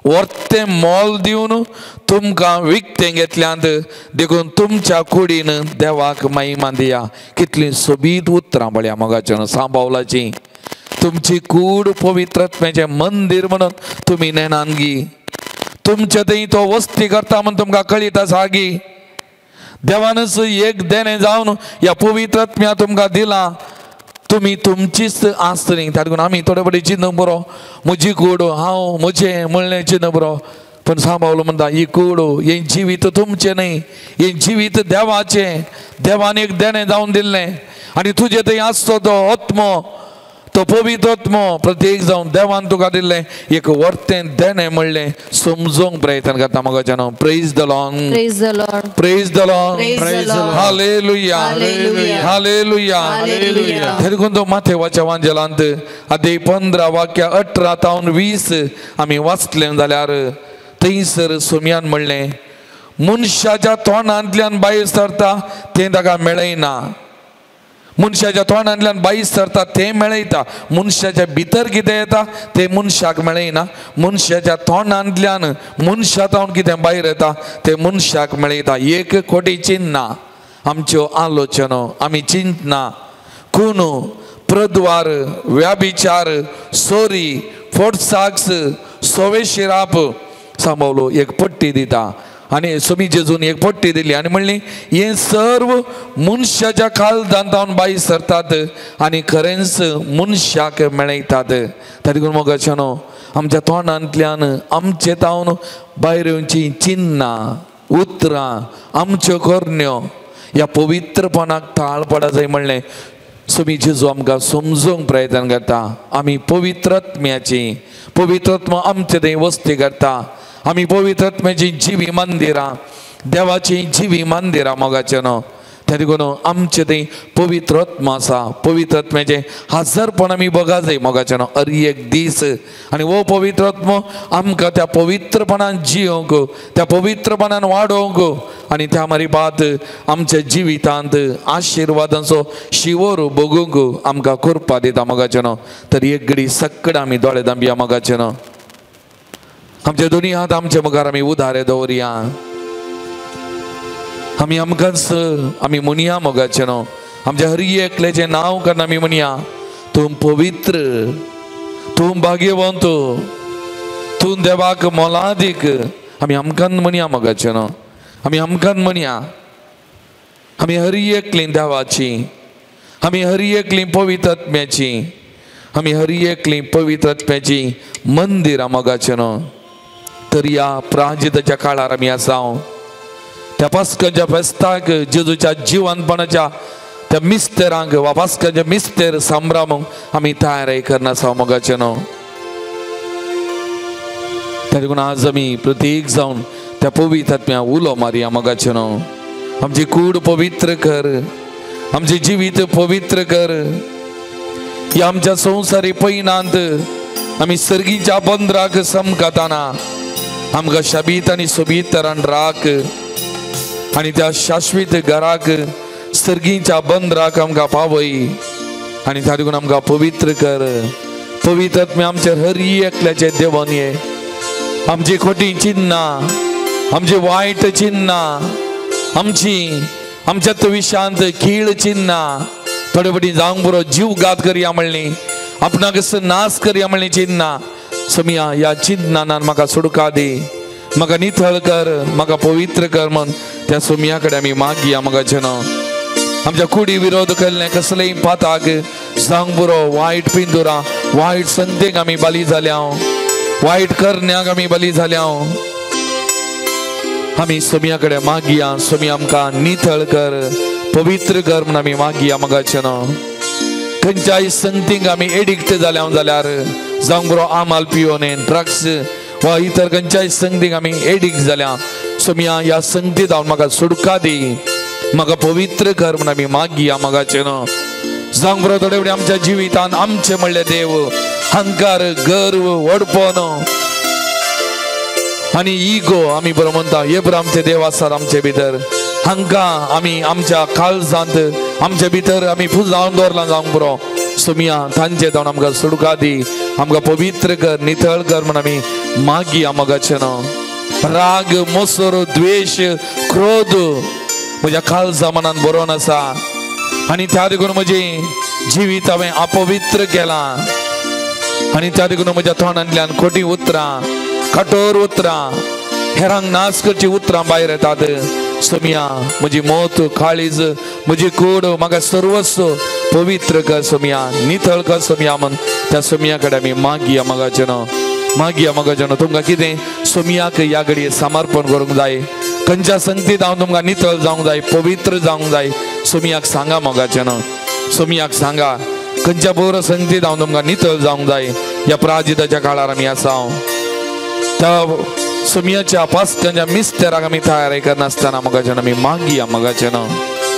वर्तें मोल दिवन तुमकां विकतें घेतल्यांत, देखून तुमच्या कुडीन देवाक महिमा दिया. कितलीं सोबीत उतरां पळया मोगाच्या सांव पावलाचीं. तुमची कूड पवित्र आत्म्याचें मंदीर म्हणून तुमी नेनात गी, तुमचे थंय तो वस्ती करता म्हूण तुमकां कळीत आसा गी. देवानच एक देणें जावन ह्या पवित्र आत्म्या तुमकां दिला, तुमी तुमचीच आस्त न्ही. देखून आमी थोडे फावटी चिंतूंक बरो, म्हजी कूड हांव म्हजें म्हणलें चिंतूंक बरो, पूण सांव पावलो म्हणटा ही कूड, हें जिवीत तुमचें न्हय, हें जिवीत देवाचें. देवान एक देणें जावन दिल्लें आनी तुजें थंय आसचो तो आत्मो, तो पवित्र आत्मो प्रत्येक जावन देवान तुका दिल्लें एक वर्तें देणें म्हणलें समजूंक प्रयत्न करता मोगाचें नांव. Praise the Lord, praise the Lord, praise the Lord, hallelujah, hallelujah. देखून तो माथेवाच्या वांजेलांत अध्याय 15 वाक्य 18 तावन 20 आमी वाचलें जाल्यार थंयसर सोम्यान म्हणलें, मनशाच्या तोंडांतल्यान भायर सरता तें ताका मेळयना, मनशाच्या तोंडांतल्यान भायर सरता तें मेळयता, मनशाच्या भितर कितें येता तें मनशाक मेळयना, मनशाच्या तोंडांतल्यान मनशा तावन कितें भायर येता तें मनशाक मेळयता. एक कोटी चिन्नां आमच्यो आलोचना, आमी चिंतना, खून, प्रद्वार, व्याभिचार, सोरी, फोटसाक्स, सोवे शिराप. सांबावलो एक पट्टी दिता आनी सोमी जेजून एक पट्टी दिली आनी म्हणली, हें सर्व मनशाच्या काळजांत तावन भायर सरतात आनी खरेंच मनशाक मेळयतात. देखून मोगाचें न्हू, आमच्या तोंडांतल्यान आमचे तावन भायर येवची चिन्नां, उतरां, आमच्यो करण्यो ह्या पवित्रपणाक ताळ पडा जाय म्हणलें सोमी जेजू आमकां समजूंक प्रयत्न करता. आमी पवित्र आत्म्याची, पवित्र आत्मा आमचे थंय वस्ती करता, आमी पवित्र आत्म्याची जिवी मंदिरां, देवाची जिवी मंदिरां मोगाचें न्हू. त्या देखून आमचें थंय पवित्र आत्मा आसा. पवित्र आत्म्याचें हजारपण आमी बघा जाय मोगाच्यान हर एक दीस. आनी हो पवित्र आत्मो आमकां त्या पवित्रपणान जियोंक, त्या पवित्रपणान वाडोवंक आनी त्या मारी बात आमच्या जिवितांत आशिर्वादांचो शिवोर बगूंक आमकां कृपा दिता मोगाच्यान. तर एक घडी सकड आमी दोळे दांबया मोगाच्यान. आमचे दोनी हात आमच्या मुखार आमी उदारे दवरया. आमी आमकांच आमी म्हणया मोगाचें न्हू, आमच्या हर एकल्याचें नांव काडून आमी म्हणया, तूं पवित्र, तूं भाग्यवंत, तूं देवाक मोलादीक. आमी आमकां म्हणया मोगाचें न्हू, आमी आमकां म्हणया. आमी हर एकलीं देवाची, आमी हर एकलीं पवित्र आत्म्याची, आमी हर एकलीं पवित्र आत्म्याची मंदिरां मोगाचें न्हू. तर ह्या प्राजिताच्या काळार आमी आसा. त्या पास्काच्या फेस्ताक जेजूच्या जिवनपणाच्या त्या मिस्तेरांक वा पास्काच्या मिस्तेर संभ्रमूंक आमी तयारी करना मोगाचें न्हू. त्या देखून आज आमी प्रत्येक जावन त्या पवित्र आत्म्या उलो मारया मोगाचें न्हू. आमची कूड पवित्र कर, आमचें जिवीत पवित्र कर. ह्या आमच्या संवसारी पयनांत आमी सर्गीच्या बंदराक समकाताना आमकां शाबीत आनी सोबीत तरान राख आनी त्या शाश्वीत घराक सर्गीच्या बंदराक आमकां पावय आनी त्या देखून आमकां पवित्र कर. पवित्र आत्म्या आमच्या हर एकल्याचे देवन ये. आमची खोटी चिन्नां, आमची वायट चिन्नां, आमची आमच्या विशांत खीळ चिन्नां, थोडे फावटी जावंक बरो जीवघात करया म्हणली, आपणाक नाश करया म्हणली चिन्नां. समिया ह्या चिन्नान म्हाका सुडका दी, म्हाका निथळ कर, म्हाका पवित्र कर म्हण त्या सोमया कडेन आमी मागया मोगाचें न्हू. आमच्या कुडी विरोध केल्लें कसलेय पाताक जावंक बरो वायट पिंदुरां, वायट संगतेक आमी बली जाल्या, वायट करण्याक आमी बली जाल्या. आमी सोमया कडेन मागया, सोमया आमकां निथळ कर, पवित्र कर म्हण आमी मागया मोगाचें न्हू. खंयच्याय संगतीक आमी एडिक्ट जाल्या जाल्यार जावंक बरो आमाल पियोन, ड्रग्स वा इतर खंयच्याय संगतीक आमी एडिक्ट जाल्या, सोमया ह्या संगतीत हांव म्हाका सुडका दी, म्हाका पवित्र कर म्हण आमी मागया मोगाचें न्हू. जावंक बरो थोडे फावटी आमच्या जिवितान आमचें म्हणलें देव अहंकार, गर्व, व्हडपण आनी इगो आमी बरो म्हणटा, हे बरो आमचे देव आसात आमचे भितर. हांकां आमी आमच्या काळजांत आमचे भितर आमी पुजावन दवरलां जावंक बरो. सोमया तांचे जावन आमकां सुडका दी, आमकां पवित्र कर, नितळ कर म्हण आमी मागया मोगाचें न्हू. राग, मोसर, द्वेश, क्रोध म्हज्या काळजा मनान बरोवन आसा आनी त्या देखून म्हजें जिवीत हांवें अपवित्र केलां आनी त्या देखून म्हज्या तोंडांतल्यान खोटी उतरां, कठोर उतरां, हेरांक नाश करची उतरां भायर येतात. सोमया म्हजी मोत, काळीज, म्हजी कूड, म्हाका सर्वस्व पवित्र कर सोमया, नितळ कर सोमया म्हण त्या सोमया कडेन आमी मागया मोगाचें न्हू, मागया मोगाचें न्हू. तुमकां कितें सोमयाक ह्या घडये समर्पण करूंक जाय, खंयच्या संगतीत हांव तुमकां नितळ जावंक जाय, पवित्र जावंक जाय, सोमयाक सांगा मोगाचें न्हू. सोमयाक सांगा खंयच्या बरो संगतीत हांव तुमकां नितळ जावंक जाय. ह्या प्राजिताच्या काळार आमी आसा. त्या सोमयाच्या पास्कांच्या मिस्तेराक आमी तयारी करनासतना मोगाचें आमी मागया मोगाचें न्हू.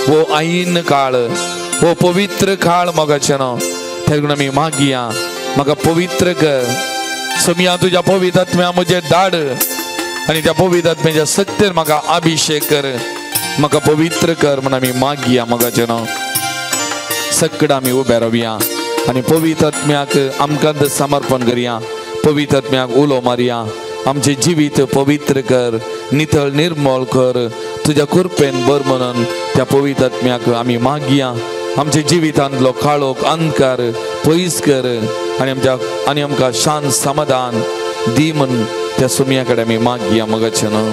हो आईन काळ, हो पवित्र काळ मोगाचें न्हू. त्या आमी मागया म्हाका पवित्र कर सोमया, तुज्या पवित्र आत्म्या म्हजें धाड आनी त्या पवित्र आत्म्याच्या सक्तेर म्हाका अभिशेक कर, म्हाका पवित्र कर म्हण आमी मागया मोगाचें न्हू. सगळं आमी उबे रावया आनी पवित्र आत्म्याक आमकां समर्पण करया, पवित्र आत्म्याक उलो मारया, आमचें जिवीत पवित्र कर, नितळ निर्मळ कर, तुज्या कृपेन बर म्हणून त्या पवित्र आत्म्याक आमी मागया. आमच्या जिवितांतलो काळोख, अंधकार पयस कर आनी आमच्या आनी आमकां शांत समाधान दी म्हण त्या सोमया कडेन आमी मागया मोगाचें न्हू.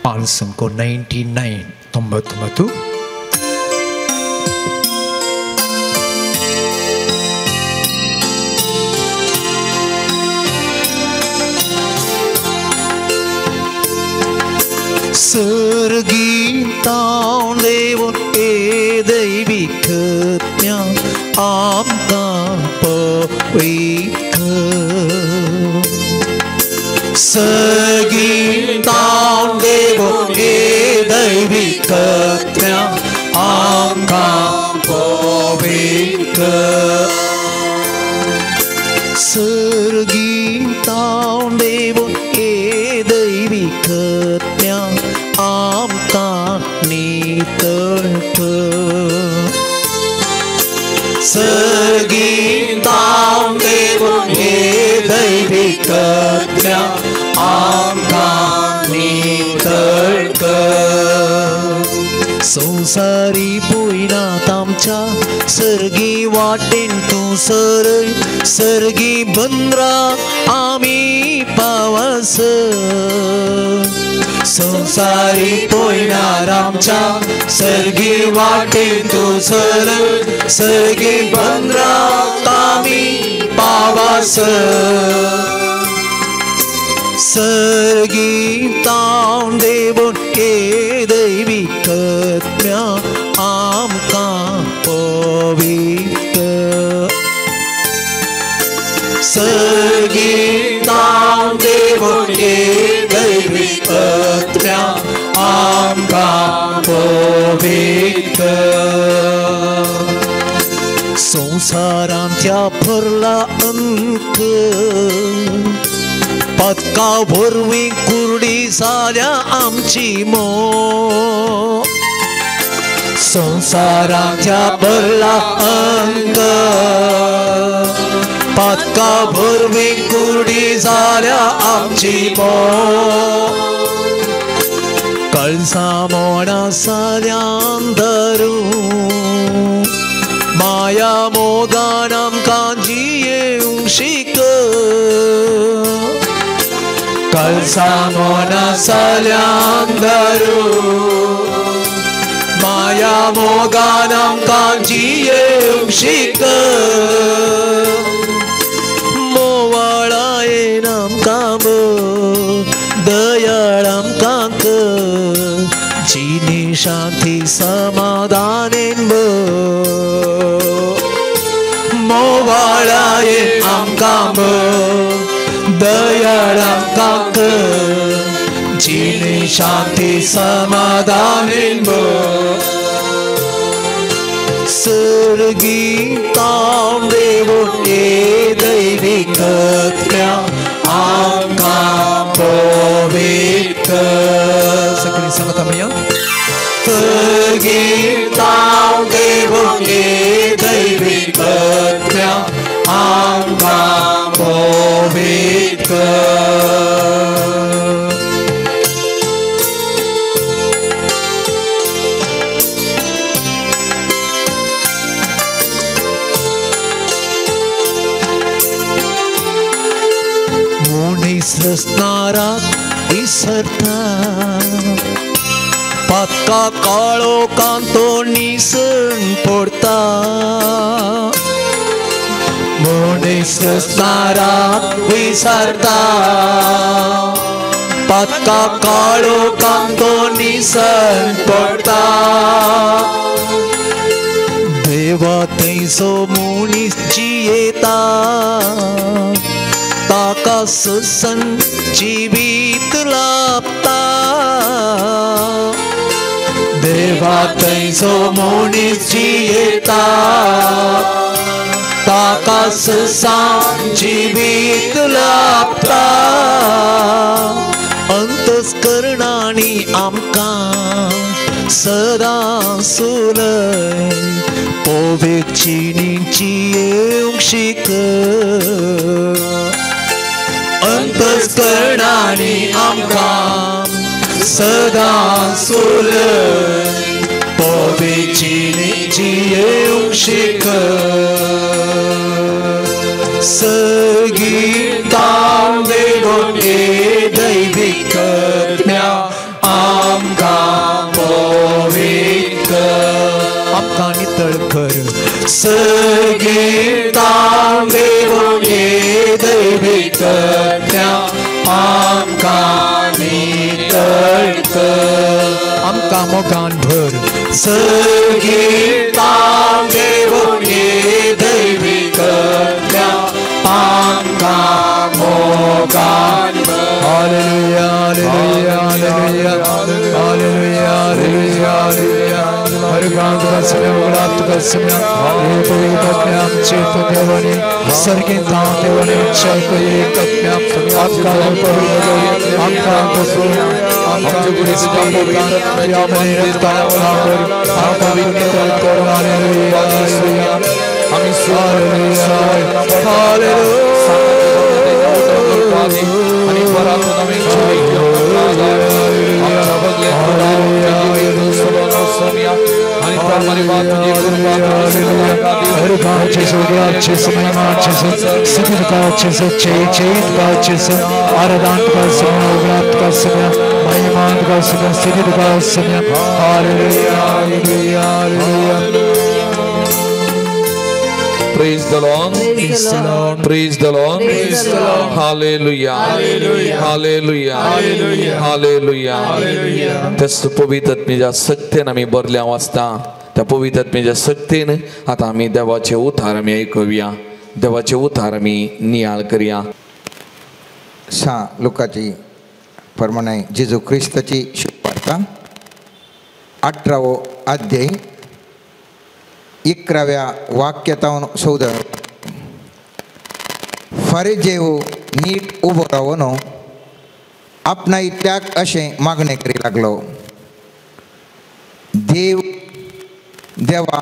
पालसंको 99 99. सर्गीतां देव ए दैविकत्या आमकां पवित्र. सर्गीतां देव ए दैवीक आत्म्या आमकां पवित्र. सर्गीतां देवून हे दैवीक आत्म्या आमकां नितळ कर. सर्गीतां देवून हे दैवीक आत्म्या आमकां नितळ कर. संवसारी पोयनात आमच्या सर्गी वाटेन तूं सरय सर्गी बंद्रा आमी पावस. संवसारी पोयनार आमच्या सर्गी वाटेन तूं सरय सर्गी बंद्रा आमी पावस. सर्गीतां देवून हे दैवीक आत्म्या आमकां पवित्र. सर्गीतां देवून हे दैवीक आत्म्या आमकां पवित्र. संवसारांत्या भरला अंक पदका वरवीं कुर्डी जाल्या आमची मोग. संवसाराच्या भरला अंक पातका वरवीं कुर्डी जाल्या आमची मोग. कळसा मोडा साल्या अंधारू माया मोगान आमकां जियेवंक शिक. कळसा मोना साल्या अंधारू माया मोगान आमकां जियेवंक शिक. मोवाळायेन आमकां दयाळ आमकां कर जिणे शांती समाधानेन मोवाळायेन आमकां दयाळ आमकां कर जिणे शांती समाधानेन. सर्गीतां देवून हे दैवीक आत्म्या आमकां पवित्र. सगळीं सांगता म्हणया. सर्गीतां देवून हे दैवीक आत्म्या आमकां पवित्र. रसनाराक विसरता पातका काळो कांतो निसण पडता. मनीस रसनाराक विसरता पातका काळो कांतो निसण पडता. देवा थंयसो मनीस जियेता ताका ससन जिवीत लाभता. देवा थंयसो मनीस जियेता ताका ससान जिवीत लाभता. अंतस्करणांनी आमकां सदां सुलय पवित्र जियेवंक शिक. अंतस्करणांनी आमकां सदां सुलय पवित्र जियेवंक शिक. सर्गीतां देवून हे दैवीक आत्म्या आमकां पवित्र. आमकां नितळ कर. सर्गीतां देवून हे दैवीक आत्म्या आमकां नितळ कर. आमकां मोगान भर. सर्गीतां देवून हे दैवीक आत्म्या आमकां मोगान भर. Hallelujah, hallelujah, hallelujah, hallelujah, समय उगडाप तुका समय आमचे देवाने सर्गे देवाने Praise the Lord. Praise the Lord. Praise the Lord. Praise the Lord. Hallelujah. Hallelujah. Hallelujah. Hallelujah. Hallelujah. Hallelujah. त्याच पवित्र आत्म्याच्या शक्तीन आमी बरल्या वाचता त्या पवित्र आत्म्याच्या शक्तीन आतां आमी देवाचे उतार आमी आयकुया, देवाचे उतार आमी नियाळ करया. सा लुकाची प्रमाणे जेजू क्रिस्ताची शुभवार्ता 18वो अध्याय 11व्या वाक्यातावन 14. फारिजेव नीट उबो रावन आपणा इतल्याक अशें मागणें करी लागलो, देव देवा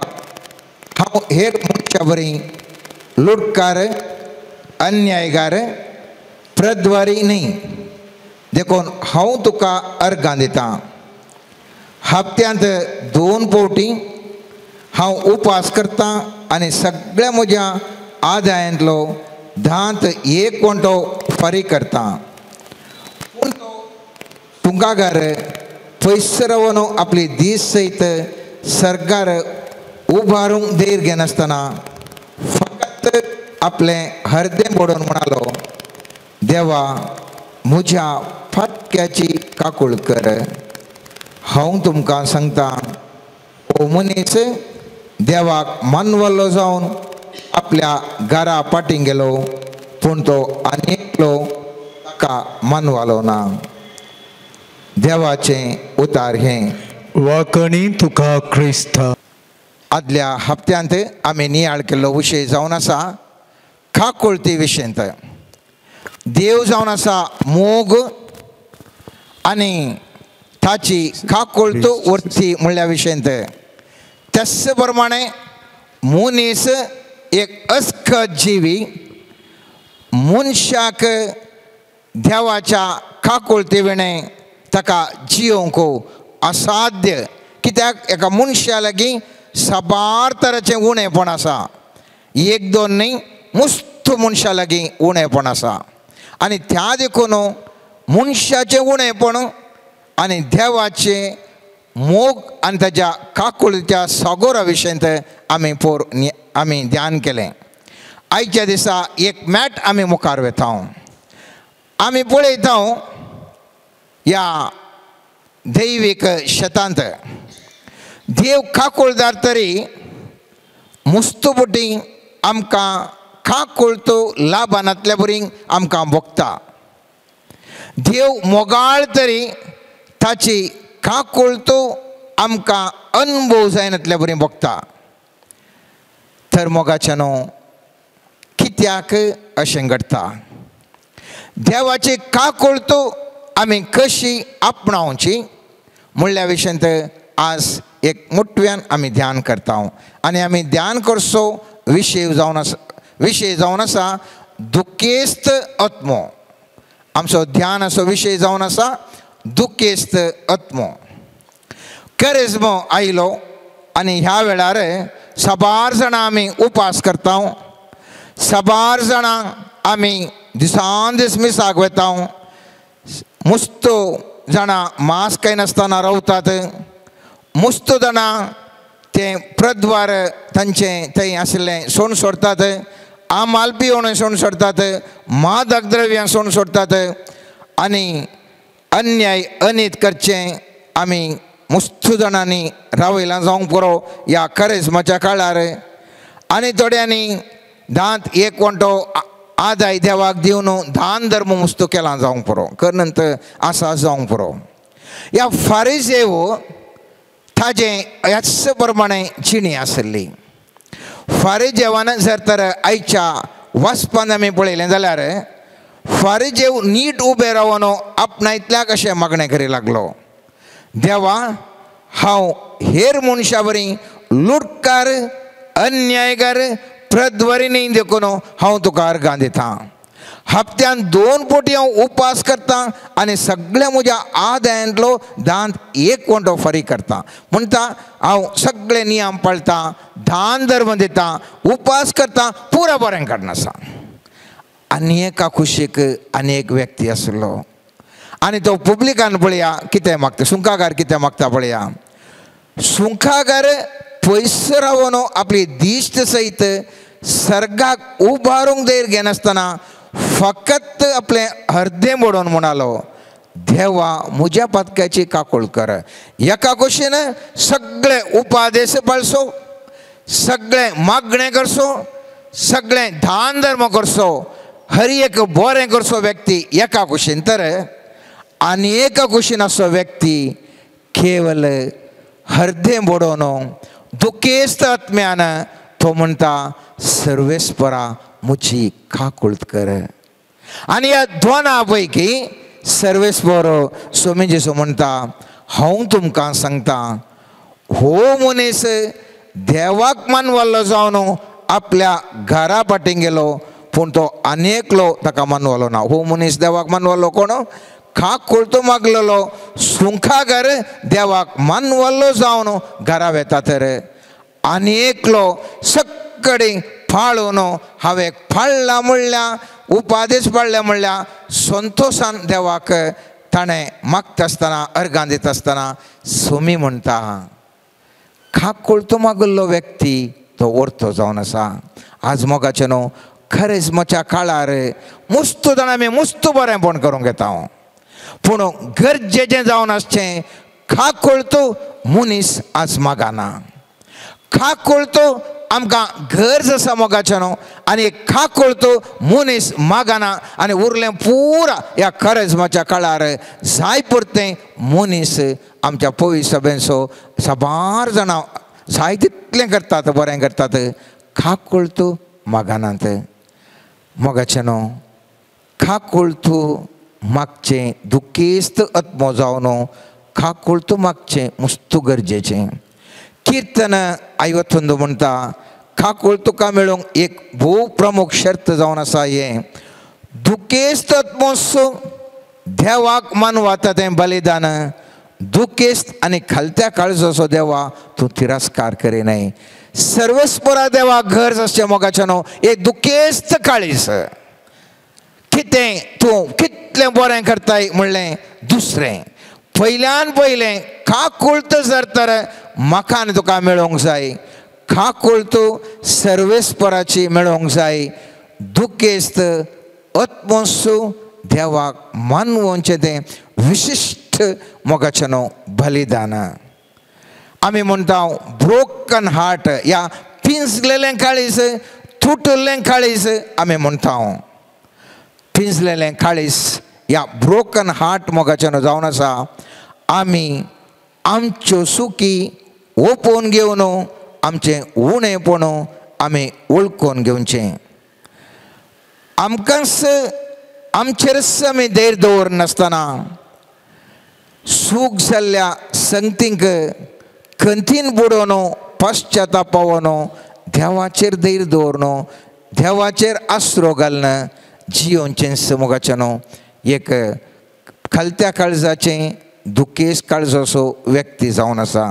हांव हेर मनशा बरी लुटकार अन्यायगार प्रद्वारी न्ही, देखून हांव तुका अर्गां दितां. हप्त्यांत 2 फावटी हांव उपास करतां आनी सगळ्या म्हज्या आदायांतलो 10 1 वांटो फारीक करतां. पूण तो तुंगागार पयस रावन आपली दीस सयत सरकार उबारूंक धैर्य घेनासतना फकत आपलें हरदें बडोवन म्हणालो, देवा म्हज्या फाटक्याची काकूळ कर. हांव तुमकां सांगता, हो मनीस देवाक मानवल्लो जावन आपल्या घरा फाटीं गेलो, पूण तो आनी एकलो ताका मानवालो ना. देवाचें उतार हें. वाकणी तुका क्रिस्ता. आदल्या हप्त्यांत आमी नियाळ केल्लो विशय जावन आसा काकुळती विशयंत. देव जावन आसा मोग आनी ताची काकुळत वरती म्हणल्या विशयंत. त्याच प्रमाणे मनीस एक अस्खत जिवी, मनशाक देवाच्या काकुळती विणें ताका जियोवंक असाध्य, कित्याक एका मनशा लागीं साबार तराचें उणेपण आसा, 1 2 न्ही मुस्त मनशा लागीं उणेपण आसा. आनी त्या देखून मनशाचें उणेपण आनी देवाचें मोग आनी ताच्या काकुळच्या सागोरा विशयंत आमी पोर आमी ध्यान केलें. आयच्या दिसा एक मॅट आमी मुखार वता, आमी पळयता ह्या दैवीक शेतांत देव काकुळदार तरी मुस्तुबुटी आमकां काकुळतो लाभानातल्या बरी आमकां भोगता. देव मोगाळ तरी ताची काकुळतो आमकां अनुभव जायनातल्या बरी भोगता. तर मोगाच्यानो कित्याक अशें घडटा? देवाची काकुळतो आमी कशी आपणावची म्हणल्या विशयंत आज एक मोठव्यान आमी ध्यान करता. आनी आमी ध्यान करचो विशय जावन आसा, विशय जावन आसा दुखेस्त आत्मो. आमचो ध्यान असो विशय जावन आसा दुखेस्त आत्मो. करेज्मो आयलो आनी ह्या वेळार साबार जाणां आमी उपास करता, साबार जाणां आमी दिसान दीस मिसाक वता, मुस्त जाणां मास खायनासतना रावतात, मुस्त जाणां तें प्रद्वार तांचें थंय आशिल्लें सोण सोडटात, आमाल पिवन सोण सोडटात, मादक द्रव्यां सोण सोडटात आनी अन्याय अनीत करचें आमी मुस्त जाणांनी रावयलां जावंक पुरो ह्या करेज्माच्या काळार. आनी थोड्यांनी 10 1 वांटो आदाय देवाक दिवन दान धर्म मुस्त केला जावंक पुरो, करनंत आसा जावंक पुरो. ह्या फारिजेव ताजें ह्याच प्रमाणे जिणी आसली. फारीजेवान जर तर आयच्या वाचपान आमी पळयलें जाल्यार फारीजेव नीट उबें रावन आपणायतल्याक अशें मागणें करी लागलो, देवा हांव हेर मनशां बरी लुटकार अन्यायकार प्रद्वरी न्ही देखून हांव तुका अर्गां दितां. हप्त्यान 2 पोटी हांव उपास करतां आनी सगळ्या म्हज्या आदायांतलो दांत एक वंटो फारीक करता. म्हणटा हांव सगळे नियम पाळटां, दान धर्म दितां, उपास करतां, पुरा बरें काडनासा. आनी एका खुशीक आनी एक व्यक्ती आसलो आनी तो पब्लिकान पळया कितें मागता, सुंकागार कितें मागता पळया. सुंकागार पयस रावन आपली दिश्ट सयत सर्गाक उबारूंक धैर्य घेनासतना फकत आपलें अर्दें मोडून म्हणालो, देवा म्हज्या पातक्याची काकूळ कर. एका कुशीन सगळे उपादेश पाळसो, सगळें मागणें करसो, सगळें दान धर्म करसो, हर एक बरें करसो व्यक्ती एका कुशीन, तर आनी एका कुशीन असो व्यक्ती केवल हर्दें बोडोवन दुखेस्त आत्म्यान तो म्हणटा सर्वेस्परा म्हजी काकूळ कर. आनी ह्या दोना पैकी सर्वेस्पर स्वामी जेजू म्हणटा हांव तुमकां सांगता हो मनीस देवाक मानवल्लो जावन आपल्या घरा फाटीं गेलो, पूण तो आनी एकलो ताका मानवलो ना. हो मनीस देवाक मानवल्लो कोण? काकूळ तो मागलेलो सुंखागर देवाक मानवल्लो जावन घरा वेता, तर आनी एकलो सगळे पाळून हांवें पाळ्ळा म्हणल्या उपादेश पाळ्ळ्या म्हणल्या संतोशान देवाक ताणें मागता आसतना अर्गां दिता आसतना सोमी म्हणटा काकूळ तो मागल्लो व्यक्ती तो orto जावन आसा. आज मोगाचें न्हू खरेंच म्हज्या काळार मुस्तू जाणां आमी मुस्तू बरेंपण करूंक येता, पूण गरजेचें जावन आसचें काकूळ तो मनीस आज मागना. काकूळ तो आमकां गरज आसा मोगाचें न्हू आनी काकूळ तो मनीस मागना आनी उरलें पुरा ह्या खरेजमाच्या काळार जाय पुरतें मनीस आमच्या पवी सभेंचो साबार जाणां जाय तितलें करतात, बरें करतात, काकूळ तो मागनात. मोगाचें न्हू काकूळ तूं मागचें दुखेस्त आत्मो जावन काकूळ तूं मागचें मुस्तू गरजेचें. किर्तन आयवतंदू म्हणटा काकूळ तुका मेळूंक एक भोव प्रमुख शर्त जावन आसा हें दुखेस्त आत्मोत्सव देवाक मानवाता तें बलिदान दुखेस्त आनी खालत्या काळजाचो देवा तूं तिरस्कार करिनाय. सर्वस्परा देवा गरज आसचें मोगाचें न्हू एक दुखेस्त काळीज कितें तूं कितलें बरें करताय म्हणलें दुसरें पयल्यान पयलें काकूळ जर तर म्हाका आनी तुका मेळोंक जाय, काकूळ तूं सर्वेस्पराची मेळोंक जाय. दुखेस्त आत्मोत्सव देवाक मानवचें तें विशिश्ट मोगाचें न्हू बलिदान. आमी म्हणटा ब्रोकन हार्ट या पिंजलेलें काळीज, तुटलें काळीज आमी म्हणटा. पिंजलेलें काळीज या ब्रोकन हार्ट मोगाचें न्हू जावन आसा आमी आमच्यो सुकी ओपोवन घेवन आमचें उणेपण आमी वळखून घेवचें. आमकांच आमचेरच आमी धैर्य दवरनासतना सूख जाल्ल्या संगतींक खंतीन बुडोवन पश्चातापावन देवाचेर धैर्य दवरून देवाचेर आसरो घालून जियोवचें मोगाचें न्हू एक खालत्या काळजाचें दुखेस्त काळजाचो व्यक्ती जावन आसा.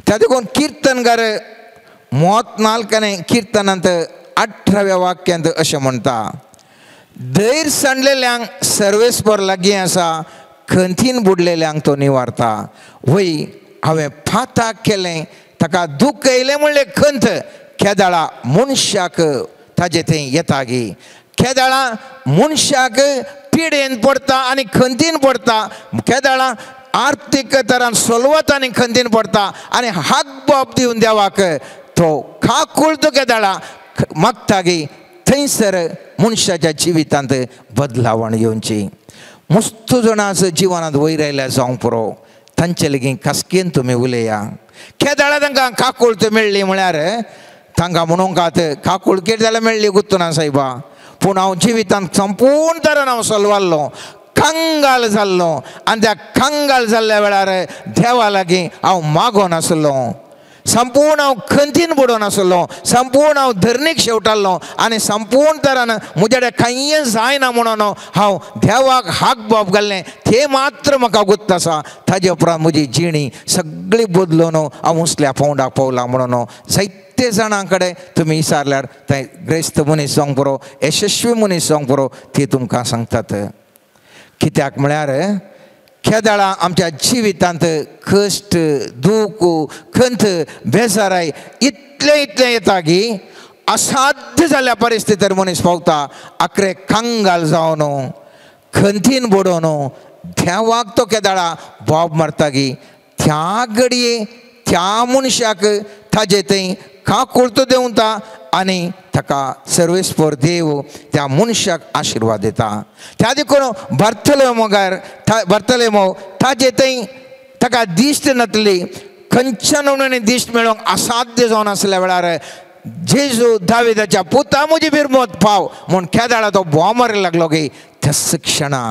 त्या देखून किर्तनकार 34 किर्तनांत 18व्या वाक्यांत अशें म्हणटा धैर्य सांडलेल्यांक सर्वेस्पर लागीं आसा, खंतीन बुडलेल्यांक तो निवारता. वय हांवें फाताक केलें ताका दुखयलें म्हणलें खंत केदाळा मनशाक ताजे थंय येता गी, केदाळा मनशाक पिडेन पडटा आनी खंतीन पडटा, केदाळा आर्थीक तरान सोलवत आनी खंतीन पडटा आनी हाक बाप दिवन देवाक तो काकूळ तो केदाळा मागता गी. थंयसर मनशाच्या जिवितांत बदलावण येवची. मुस्तू जाणां जिवनांत वयर आयल्या जावंक पुरो, तांचे लागीं खासकेन तुमी उलया. केदाळा तांकां काकूळत मेळ्ळी म्हळ्यार तांकां म्हणूंक काकूळ कितें जाल्यार मेळ्ळी गुत्तुना सायबा, पूण हांव जिवितांत संपूर्ण तरेन हांव सलवाल्लो, कंगाल जाल्लो आनी त्या कंगाल जाल्ल्या वेळार देवा लागीं हांव मागोन आसलो, संपूर्ण हांव खंतीन बुडोवन आसलो, संपूर्ण हांव धरणीक शेवटाल्लो आनी संपूर्ण तरान म्हज्या कडेन कांय जायना म्हणून हांव देवाक हाक बोब घाल्लें तें मात्र म्हाका गुत्त आसा. ताजे उपरांत म्हजी जिणी सगळी बदलून हांव उंचल्या पावंडाक पावला म्हणून जायते जाणां कडेन तुमी विचारल्यार ते ग्रेस्त मनीस जावंक पुरो, यशस्वी मनीस जावंक पुरो, ते तुमकां सांगतात. कित्याक म्हळ्यार केदाळा आमच्या जिवितांत कश्ट, दूख, खंत, बेजाराय इतलें इतलें येता की असाध्य जाल्ल्या परिस्थितीर मनीस पावता. आखरे कंगाल जावन खंतीन बुडोवन देवाक तो केदाळा बोब मारता की त्या घडये त्या मनशाक ताजे थंय काकुळतो देंवता आनी ताका सर्वेस्पर देव त्या मनशाक आशिर्वाद दिता. त्या देखून बार्थोलोमोगार बार्थोलोमो ताजे थंय ताका दिश्ट नातली, खंयच्या नमुन्यान दिश्ट मेळोवंक असाध्य जावन आसल्या वेळार जेजू दाविदाच्या पुता म्हजी बिरमत पाव म्हूण केदाळा तो बोब मारूंक लागलो की त्याच क्षणा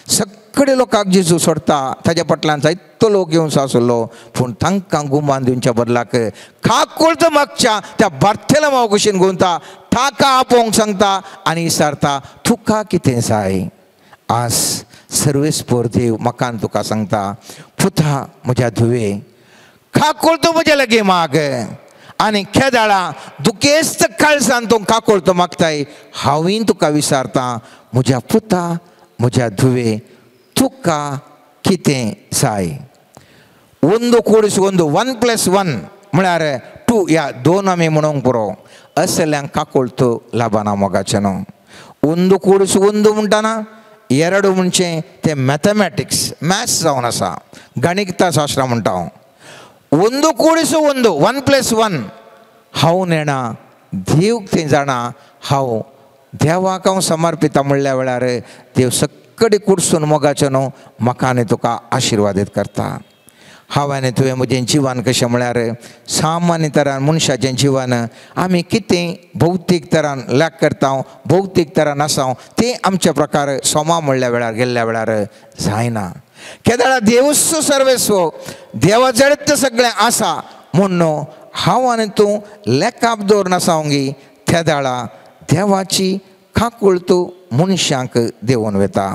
सगळे लोकांक जेजू सोडता. ताज्या फाटल्यान जायतो लोक येवन आसलो, पूण तांकां गुमान दिवच्या बदलाक काकुळत मागच्या त्या बार्थोलोमो कुशीन गुंता, ताका आपोवंक सांगता आनी विचारता तुका कितें जाय. आज सर्वेस्पर देव म्हाका तुका सांगता, पुता म्हज्या धुवे काकुळत म्हज्या लागीं माग आनी केदाळा दुखेस्त काळसान तूं काकुळत मागताय, हांवूय तुका विचारता म्हज्या पुता म्हज्या धुवे तुका कितें जाय. ಒಂದು ಕೂಡಿಸಿ ಒಂದು 1 + 1 म्हळ्यार 2 या 2 आमी म्हणूंक पुरो. असल्यांक काकुळत लाबाना मोगाचें न्हू. 1 ಕೂಡಿಸು 1 म्हणटाना 2 म्हणजे ते मॅथमॅटिक्स मॅथ्स जावन आसा, गणितशास्त्र म्हणटा हांव. 1 ಕೂಡಿಸು 1 1 + 1 हांव नेणा देव तें जाणा, हांव देवाक हांव समर्पिता म्हणल्या वेळार देव सगळे कुडसून मोगाचें न्हू म्हाका आनी तुका आशिर्वादीत करता. हांव आनी तुवें म्हजें जिवन कशें म्हळ्यार सामान्य तरान मनशाचें जिवन आमी कितें भौतीक तरान लॅक करता, भौतीक तरान आसा तें आमच्या प्रकार सोमा म्हणल्या वेळार गेल्ल्या वेळार जायना. केदाळा देवूच सर्वेस्व देवा जडत सगळें आसा म्हूण हांव आनी तूं लेकाप दवरून आसा गी तेदाळा देवाची काकूळ तूं मनशांक देंवोवन वता.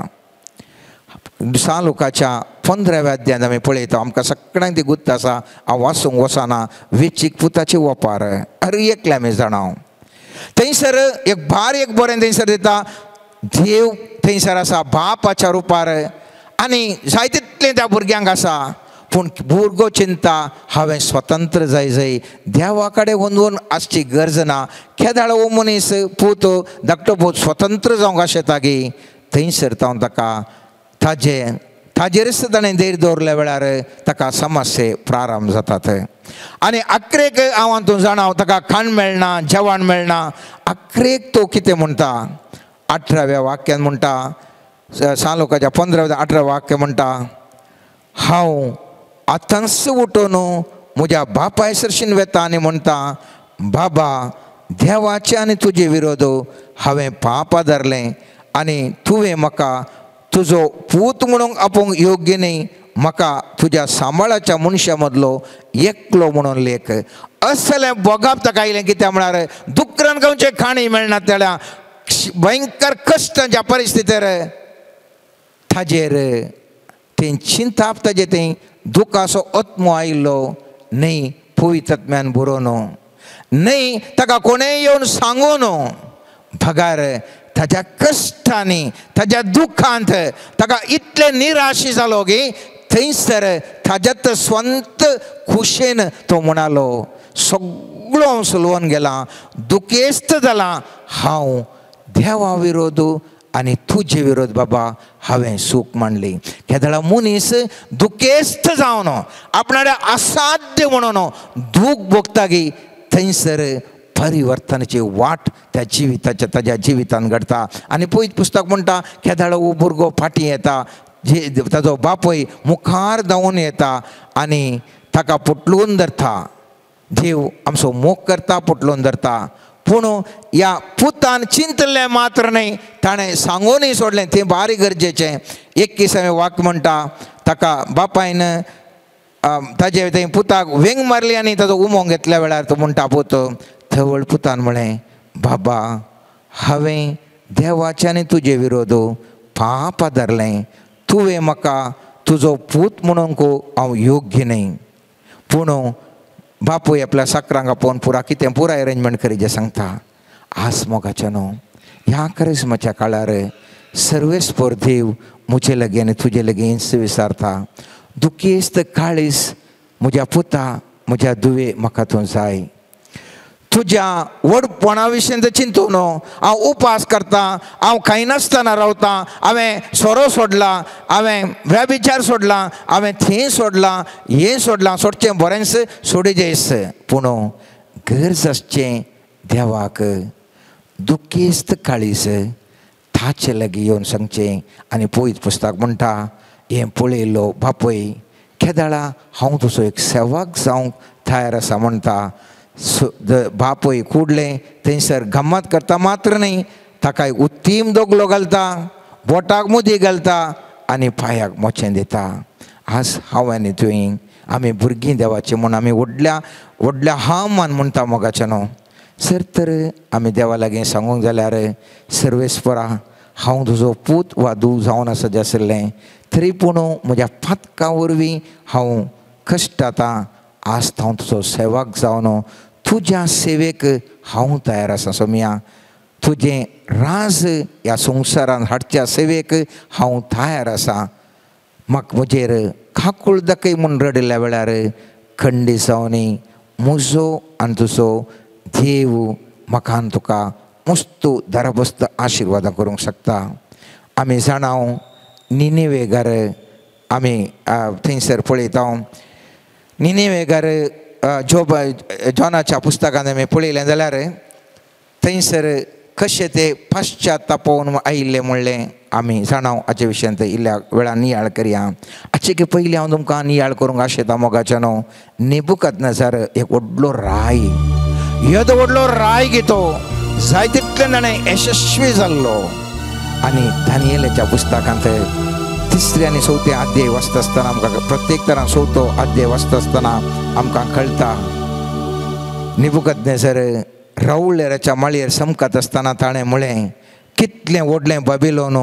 सालुकाच्या 15व्या अध्यायांत आमी पळयता, आमकां सगळ्यांक ती गुत्त आसा, हांव वाचूंक वचना. वेचीक पुताची वपार अरे एकल्या आमी जाणा. थंयसर एक भार एक बरें थंयसर दिता देव थंयसर आसा बापाच्या रुपार आनी जाय तितलें त्या भुरग्यांक आसा, पूण भुरगो चिंता हांवें स्वतंत्र जाय जाय देवा कडेन वचून आसची गरज ना. केदाळ हो मनीस पूत धाकटो पूत स्वतंत्र जावंक आशेता की थंयसर हांव ताका ताजे ताजेरच ताणें धैर्य दवरल्या वेळार ताका समस्ये प्रारंभ जातात. आनी अकरेक हांव हातूंत जाणा ताका खाण मेळना, जेवण मेळना. अकरेक तो कितें म्हणटा 18व्या वाक्यान म्हणटा, सालोकाच्या 15व्या 18व्या वाक्य म्हणटा, हांव आतांच उठून म्हज्या बापाय सरशीन वेता आनी म्हणटा, बाबा देवाचे आनी तुजे विरोध हांवें पाप धरलें आनी तुवें म्हाका तुजो पूत म्हणूंक आपोवंक योग्य न्ही, म्हाका तुज्या सांबाळाच्या मनशा मदलो एकलो म्हणून लेख. असलें भोगप ताका आयलें कित्याक म्हळ्यार दुकरान खावचें खाणी मेळना त्या भयंकर कश्टांच्या परिस्थितीर ताजेर तें चिंताप ताजें तें दुखाचो आत्मो आयिल्लो न्ही, पवित्रत्म्यान बरोवन न्ही, ताका कोणेय येवन सांगू न्हू, बगार ताज्या कश्टांनी ताज्या दुखांत ताका इतले निराशी जालो की थंयसर ताज्या स्वंत खुशेन तो म्हणालो सगळो हांव सलवून गेला, दुखेस्त जाला हांव देवा विरोध आनी तुजे विरोध बाबा हांवें सूख मांडली. केदळा मनीस दुखेस्त जावन आपणाल्या असाध्य म्हणून दूख भोगता की थंयसर परिवर्तनाची वाट त्या जिविताच्या ताज्या जिवितान घडता. आनी पयत पुस्तक म्हणटा केदाळो हो भुरगो फाटीं येता, जे ताजो बापूय मुखार धांवून येता आनी ताका पोटलून धरता. देव आमचो मोग करता, पोटलून धरता. पूण ह्या पुतान चिंतलें मात्र न्हय, ताणें सांगूनय सोडलें. तें भारी गरजेचें. एक दीस हांवें वाक्य म्हणटा, ताका बापायन ताजे थंय पुताक वेंग मारली आनी ताजो उमो घेतल्या वेळार तो म्हणटा पूत थवळ पुतान म्हळें, बाबा हांवें देवाचे आनी तुजे विरोध पाप आदारलें, तुवें म्हाका तुजो पूत म्हणूंक हांव योग्य न्हय. पूण बापूय आपल्या साकरांक आपोवन पुरा कितें पुराय अरेंजमेंट करीजे सांगता. आज मोगाचें न्हू ह्या करिस्माच्या काळार सर्वेस्पर देव म्हजे लागीं आनी तुजे लागीं विसारता. दुखेस्त काळीस म्हज्या पुता म्हज्या दुवे म्हाका तूं जाय. तुज्या व्हडपणा विशीं चिंतू न्हू. हांव उपास करता, हांव खायनासतना रावता, हांवें सोरो सोडला, हांवें व्यभिचार सोडला, हांवें थंय सोडलां, हें सोडलां, सोडचें बरेंच सोडिजेस. पूण गरज आसचें देवाक दुखेस्त काळीस ताचे लागीं येवन सांगचें. आनी पयत पुस्तक म्हणटा, हें पळयलो बापूय केदाळा हांव तुजो एक सेवक जावंक तयार आसा म्हणटा. बापूय कुडलें थंयसर गम्मत करता मात्र न्हय, ताका उत्तीम दोगलो घालता, बोटाक मुदी घालता आनी पांयाक मोचें दिता. आज हांव आनी तुवें आमी भुरगीं देवाचीं म्हूण आमी व्हडल्या व्हडल्या हामान म्हणटा मोगाचें न्हू. सर तर आमी देवा लागीं सांगूंक जाल्यार सर्वेस्परा हांव तुजो पूत वा धूव जावन आसा जें आशिल्लें तरी पूण म्हज्या पातकां वरवीं हांव कश्ट आतां आज हांव तुजो सेवक जावन तुज्या सेवेक हांव तयार आसा. सोमिया तुजें राज ह्या संवसारांत हाडच्या सेवेक हांव तयार आसा. म्हाका म्हजेर काकूळ दाखय म्हूण रडिल्ल्या वेळार खंडी जावनी म्हजो आनी तुजो देव म्हाका आनी तुका मस्त दरबस्त आशिर्वादां करूंक शकता. आमी जाणां निनिवेगार आमी थंयसर पळयता. निनिवेगार जोब जॉनाच्या पुस्तकान आमी पळयलें जाल्यार थंयसर कशें ते पश्चातापोवन आयिल्लें म्हणलें आमी जाणां. हाचे विशयांत इल्ल्या वेळान नियाळ करया. हाचे पयलीं हांव तुमकां नियाळ करूंक आशेता मोगाचें न्हू. नेबुकदनेझर एक व्हडलो राय, येदो व्हडलो राय घेतो जाय तितलें ताणें यशस्वी जाल्लो. आनी दानियेलाच्या पुस्तकांत तिसरे आनी चवथे अध्याय वाचता आसतना आमकां प्रत्येक तरान चवथो अध्याय वाचता आसतना आमकां कळटा नेबुकदनेझर रावळेराच्या माळयेर समकत आसतना ताणें म्हळें, कितलें व्हडलें बाबिलोन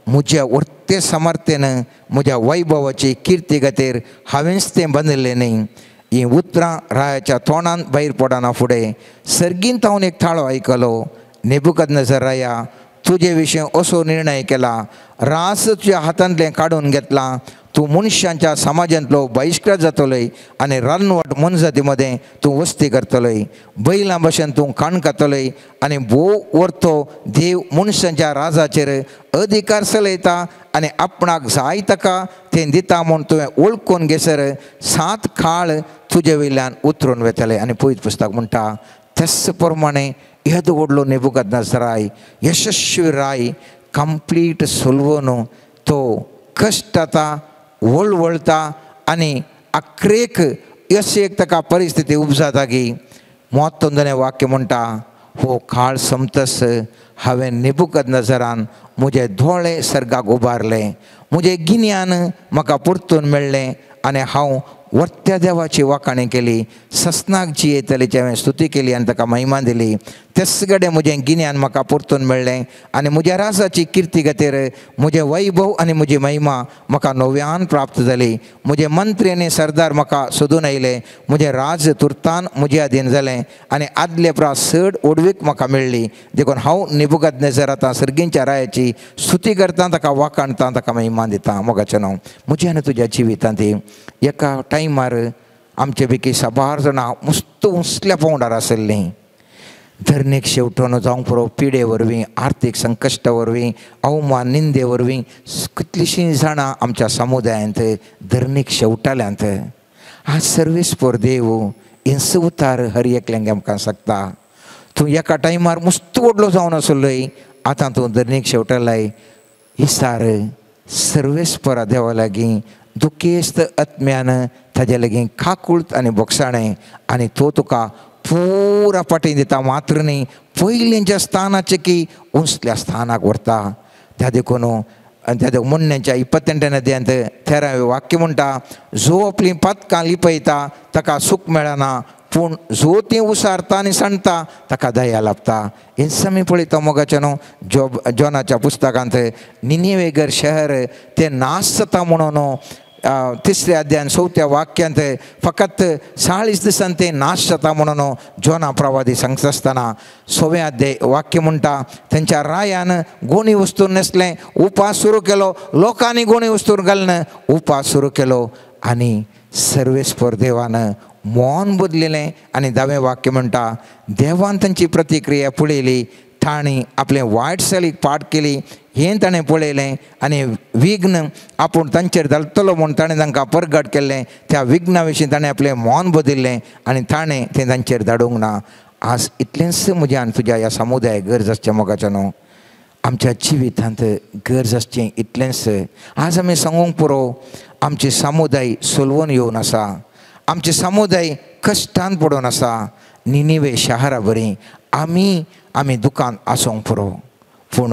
म्हज्या वर्ते समर्थेन म्हज्या वैभवाची किर्ती खातीर हांवेंच तें बांदिल्लें न्हय. हीं उतरां रायाच्या तोंडान भायर पडना फुडें सर्गीन तावन एक थाळो आयकलो, नेबुकदनेझर राया तुजे विशीं असो निर्णय केला, रास तुज्या हातांतलें काडून घेतलां, तूं मनशांच्या समाजांतलो बहिश्कार जातलोय आनी रानवट मनजाती मदें तूं वस्ती करतलोय, बैलां भशेन तूं काण खातलोय आनी भोव वरतो देव मनशांच्या राजाचेर अधिकार चलयता आनी आपणाक जाय ताका तें दिता म्हूण तुवें वळखून घेसर 7 काळ तुजे वयल्यान उतरून वतले. आनी पयत पुस्तक म्हणटा तेच प्रमाणे येदो व्हडलो नेबुकदनेझर राय यशस्वी राय कंप्लीट सोलवून तो कश्ट आतां वळवळटा आनी आखरेक अशी एक ताका परिस्थिती उपजाता की 31 वाक्य म्हणटा, हो काळ समतस हांवें नेबुकदनेझरान म्हजे दोळे सर्गाक उबारले, म्हजें गिन्यान म्हाका परतून मेळ्ळें आनी हांव वर्त्या देवाची वाखाणी केली, ससनाक जियेतलेची हांवें स्तुती केली आनी ताका महिमा दिली. तेच कडेन म्हजें गिन्यान म्हाका परतून मेळ्ळें आनी म्हज्या राजाची किर्ती खातीर म्हजें वैभव आनी म्हजी महिमा म्हाका नव्यान प्राप्त जाली. म्हजे मंत्री आनी सरदार म्हाका सोदून आयले, म्हजें राज तुर्तान म्हजे अधीन जालें आनी आदले प्रास चड ओडवीक म्हाका मेळ्ळी. देखून हांव नेबुकदनेझर आतां सर्गींच्या रायाची स्तुती करतां, ताका वाखाणतां, ताका महिमा दितां. मोगाचें नांव म्हज्या आनी तुज्या जिवितांत एका टायमार आमचे पैकी साबार जाणां मस्त उंचल्या पांवड्यार आशिल्लीं. धरणीक शेवटून जावंक पुरो पिडे वरवीं, आर्थीक संकश्टा वरवीं, अवमान निंदे वरवीं कितलींशीं जाणां आमच्या समुदायांत धरणीक शेवटाल्यांत. आज सर्वेस्पर देव इंस उतार हर एकल्यांक आमकां शकता. तूं एका टायमार मस्त व्हडलो जावन आसलोय, आतां तूं धरणीक शेवटलाय. इसार सर्वेस्परा देवा लागीं दुखेस्त आत्म्यान ताजे लागीं काकूळत आनी बोगसाणें आनी तो तुका पुरा पाटी दिता मात्र न्ही पयलींच्या स्थानाचें की उंचल्या स्थानाक व्हरता. त्या देखून त्या मुन्न्याच्या 28 अध्यायांत 13 वाक्य म्हणटा जो आपलीं पातकां लिपयता ताका सूख मेळना पूण जो ती उसारता आनी सांडटा ताका दया लाभता. हेंच आमी पळयता मोगाचें न्हू जॉनाच्या पुस्तकांत निनेवेगर शहर तें नाश जाता म्हणून 3 अध्यायान 4 वाक्यांत फकत 40 दिसान तें नाश जाता म्हणून जॉना प्रवादी सांगता आसतना 6 अध्याय वाक्य म्हणटा तेंच्या रायान गोणी वस्तून नेसलें उपास सुरू केलो लोकांनी गोणी वस्तून घालून उपास सुरू केलो आनी सर्वेस्पर देवान मौन बदलिलें. आनी 10वें वाक्य म्हणटा देवान तांची प्रतिक्रिया पळयली तांणी आपलें वायट शैलीक पाठ केली हें ताणें पळयलें आनी विघ्न आपूण तांचेर घालतलो म्हूण ताणें तांकां परगट केल्लें त्या विघ्ना विशीं ताणें आपलें मौन बदलिल्लें आनी ताणें तें तांचेर धाडूंक ना. आज इतलेंच म्हज्या आनी तुज्या ह्या समुदाय गरज आसचें मोगाचें न्हू आमच्या जिवितांत गरज आसचें इतलेंच. आज आमी सांगूंक पुरो आमचे समुदाय सोलवून येवन आसा आमचे समुदाय कश्टान पडून आसा. निनिवे शहरा बरी आमी आमी दुकान आसूंक पुरो पूण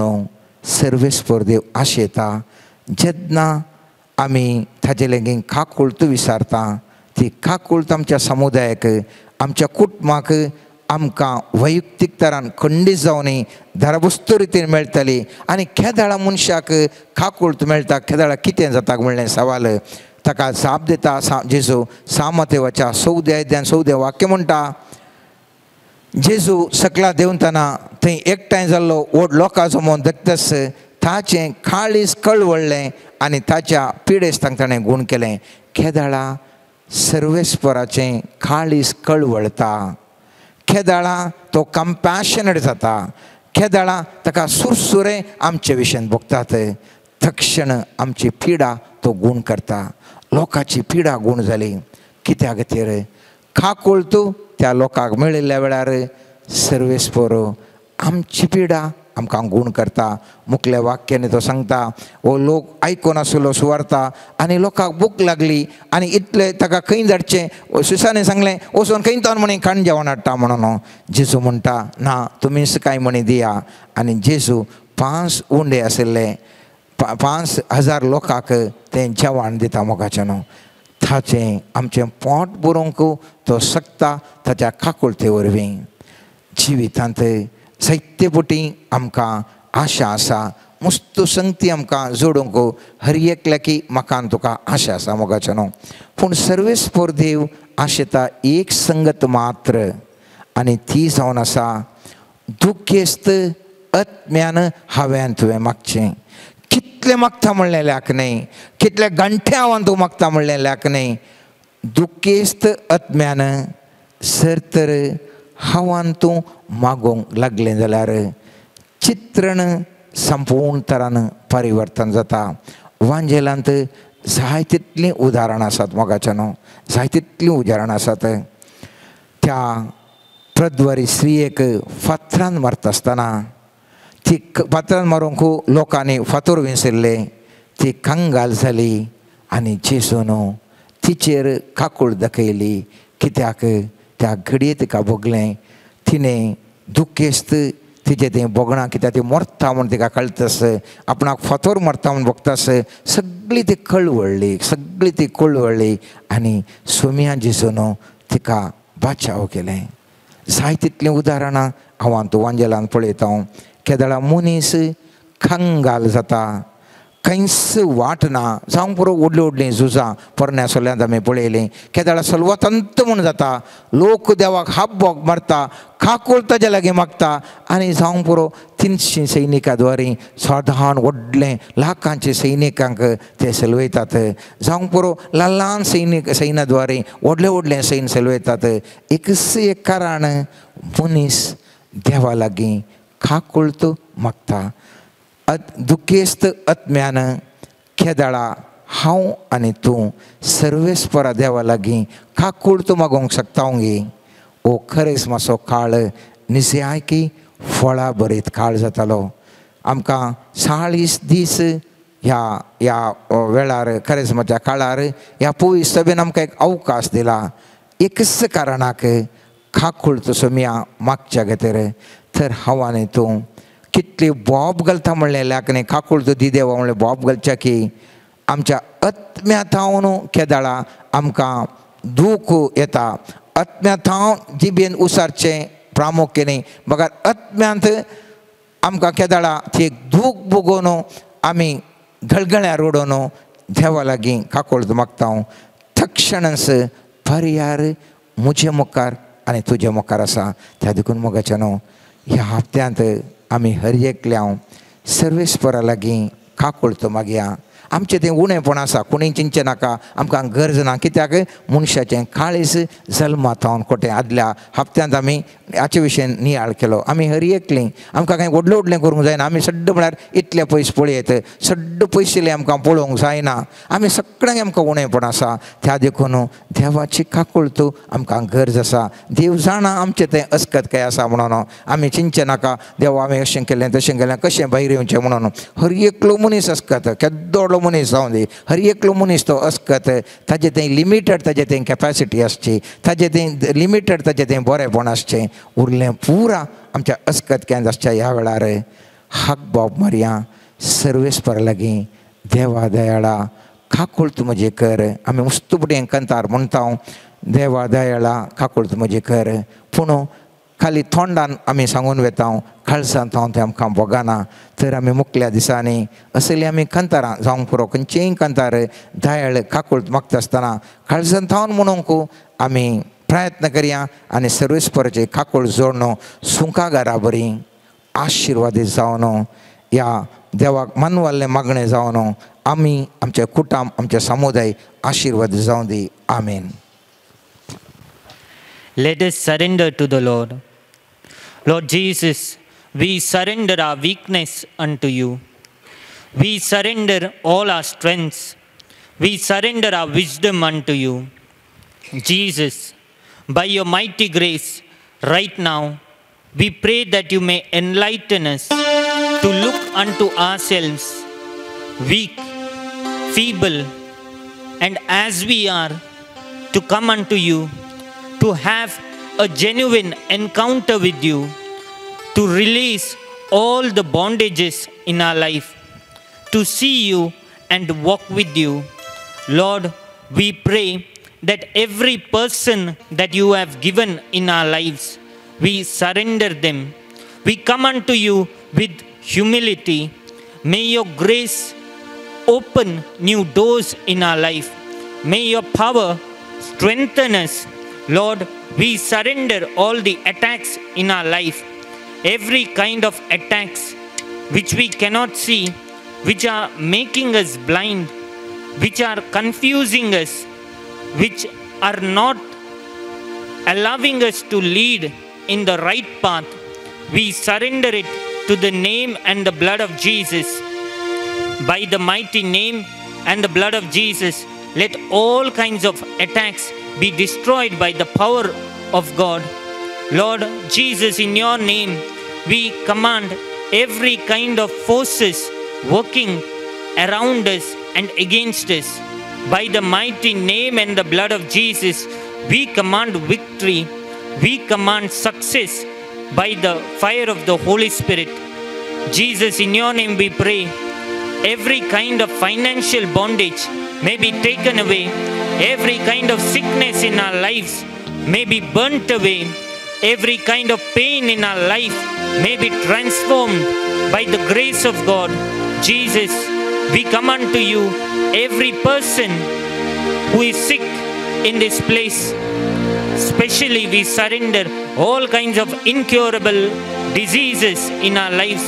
सर्वेस्पर देव आशेता जेन्ना आमी ताजे लागीं काकूळत विसारता ती काकूळत आमच्या समुदायाक आमच्या कुटुंबाक आमकां वैयक्तीक तरान खंडीत जावनी धारावस्तू रितीन मेळटली. आनी केदाळा मनशाक काकूळत मेळटा केदाळा कितें जाता म्हणलें सवाल ताका जाप दिता जेजू सामतेवाच्या 14 अध्यायान 14 वाक्य म्हणटा जेजू सकला देंवतना थंय एकठांय जाल्लो व्हड लोकां जमोवन देखतच ताचें काळीज कळवळ्ळें आनी ताच्या पिडेस्तांक ताणें गूण केलें. केदाळा सर्वेस्पराचें काळीज कळवळता केदाळा तो कंपॅशनेट जाता केदाळा ताका सुरसुरे आमचे विशयन भोगतात तक्षण आमची पिडा तो गूण करता. लोकांची पिडा गूण जाली कित्या खातीर काकूळ तूं त्या लोकांक मेळिल्ल्या वेळार सर्वेस्पर आमची पिडा आमकां गूण करता. मुखल्या वाक्याने तो सांगता हो लोक आयकून आसलो सुवार्ता आनी लोकांक भूक लागली आनी इतले ताका खंय धाडचें सुसांनी सांगलें वचून खंय तावन म्हणी खाण जेवण हाडटा म्हणून जेजू म्हणटा ना तुमीच कांय म्हणी दिया. आनी जेजू 5 उंडे आशिल्ले 5000 लोकांक तें जेवण दिता मोगाचें न्हू ताचें आमचें पोट भरूंक तो शकता ताच्या काकुळते वरवीं. जिवितांत जायते पटी आमकां आशा आसा मुस्त संगती आमकां जोडूंक हर एकल्याकी म्हाका आनी तुका आशा आसा मोगाचें न्हू पूण सर्वेस्पर देव आशेता एक संगत मात्र आनी ती जावन आसा दुखेस्त आत्म्यान हांवें तुवें मागचें. कितलें मागता म्हणलें लेख न्हय कितले घंटे हांवें तूं मागता म्हणलें लेख न्हय दुखेस्त आत्म्यान सर तर हांवें तूं मागूंक लागलें जाल्यार चित्रण संपूर्ण तरान परिवर्तन जाता. वांजेलांत जाय तितलीं उदाहरणां आसात मोगाचें न्हू जाय तितलीं उदाहरणां आसात. त्या प्रद्वारी स्त्रियेक फातरान मारता आसतना ती फातरान मारूंक लोकांनी फातर विंसिल्ले ती कंगाल जाली आनी जेजून तिचेर काकूळ दाखयली कित्याक त्या घडये तिका भोगलें तिणें दुखेस्त तिचें तें भोगणां कित्याक ती मरता म्हूण तिका कळटास आपणाक फातर मरता म्हूण भोगतास सगळी ती कळवळ्ळी सगळी ती कळवळ्ळी आनी सोम्या जेजून तिका बाचाव केलें. जाय तितलीं उदाहरणां हांव तूं वांजेलान पळयता हांव केदळा मनीस कंगाल जाता खंयच वाट ना जावंक पुरो व्हडलीं व्हडलीं झुजां पोरण्या सोल्यांत आमी पळयलीं केदळा सलवतंत म्हूण जाता लोक देवाक हापबोग मारता काकूळ ताज्या लागीं मागता आनी जावंक पुरो 300 सैनिकां द्वारी साधारण व्हडलें लाखांचे सैनिकांक ते सलवयतात जावंक पुरो ल्हान ल्हान सैनीक सैन्या द्वारी व्हडलें व्हडलें सैन्य सलवयतात. एकच एक कारण मनीस देवा लागीं काकूळत मागता. दुखेस्त आत्म्यान केदाळा हांव आनी तूं सर्वेस्परा देवा लागीं काकूळत मागोवंक शकता गे ओ खरेंच मातसो काळ निजयाकी फळां बरीत काळ जातालो. आमकां 40 दीस ह्या ह्या वेळार करेजमाच्या काळार ह्या पवित्र सभेन आमकां एक अवकाश दिला एकच कारणाक खाकुळतो सोमया मागच्या खातीर. तर हांव आनी तूं कितली बोब घालता म्हणलें न्ही खाकुळतो दी देवा म्हणलें बोब घालच्या की आमच्या आत्म्या थावन केदाळा आमकां दूख येता. आत्म्या थावन जिबेन उसारचें प्रामुख्याने बगर आत्म्यांत आमकां केदाळा ती एक दूख भोगोवन आमी गळगळ्यार उडोवन देवा लागीं काकुळत मागता. तक्षणच पर्यार म्हजे मुखार आनी तुजे मुखार आसा. त्या देखून मोगाच्या न्हू ह्या हप्त्यांत आमी हर एकल्या सर्वेस्परा लागीं काकुळत मागया. आमचें तें उणेपण आसा कोणी चिंतचें नाका आमकां गरज ना कित्याक मनशाचें काळीज जल्मा थावन कोटें आदल्या हप्त्यांत आमी हाचे विशयन नियाळ केलो. आमी हर एकलीं आमकां कांय व्हडलें व्हडलें करूंक जायना. आमी सड्ड म्हळ्यार इतले पयस पळयत सड्ड पयशिल्लें आमकां पळोवंक जायना. आमी सगळ्यांक आमकां उणेपण आसा. त्या देखून देवाची काकुळत आमकां गरज आसा. देव जाणा आमचें तें अस्कत काय आसा म्हणून आमी चिंतचें नाका देवा आमी अशें केलें तशें केलें कशें भायर येवचें म्हणून. हर एकलो मनीस अस्कत केदो मनीस जावं दी हर एकलो मनीस तो अस्कत ताजें तें लिमिटेड ताजें तें कॅपॅसिटी आसची ताजें तें लिमिटेड ताजें तें बरेंपण आसचें उरलें पुरा आमच्या अस्कत केन्ना आसच्या ह्या वेळार हाक बाब मारया सर्वेस्पर लागीं देवा दयाळा काकुळत म्हजें कर. आमी मस्त फुडें कंतार म्हणटा देवा दयाळा काकुळत म्हजें कर पूण खाली तोंडान आमी सांगून वेता काळजांत हांव तें आमकां भोगना. तर आमी मुखल्या दिसांनी असली आमी कांतारां जावंक पुरो खंयचेय कांतार दयाळ काकुळत मागता आसतना काळजांत हांव म्हणूंक आमी प्रयत्न करया आनी सर्वेस्पराचे काकुळ जोडून सुंकागारा बरी आशिर्वादीत जावन ह्या देवाक मानवाल्लें मागणें जावन आमी आमचें कुटुंब आमचें समुदाय आशिर्वादीत जावं दी. आमेन. Let us surrender to the Lord. Lord Jesus, we surrender our weakness unto you. We surrender all our strengths. We surrender our wisdom unto you. Jesus, by your mighty grace, right now, we pray that you may enlighten us to look unto ourselves, weak, feeble, and as we are, to come unto you, to have a genuine encounter with you, to release all the bondages in our life, to see you and walk with you. Lord, we pray that every person that you have given in our lives, we surrender them. We come unto you with humility. May your grace open new doors in our life. May your power strengthen us. Lord, we surrender all the attacks in our life, every kind of attacks which we cannot see, which are making us blind, which are confusing us, which are not allowing us to lead in the right path. We surrender it to the name and the blood of Jesus. By the mighty name and the blood of Jesus, let all kinds of attacks be destroyed by the power of God. Lord Jesus, in your name, we command every kind of forces working around us and against us. By the mighty name and the blood of Jesus, we command victory. We command success by the fire of the Holy Spirit. Jesus, in your name we pray. Every kind of financial bondage may be taken away. Every kind of sickness in our lives may be burnt away. Every kind of pain in our life may be transformed by the grace of God. Jesus, we come unto you, every person who is sick in this place. Especially we surrender all kinds of incurable diseases in our lives,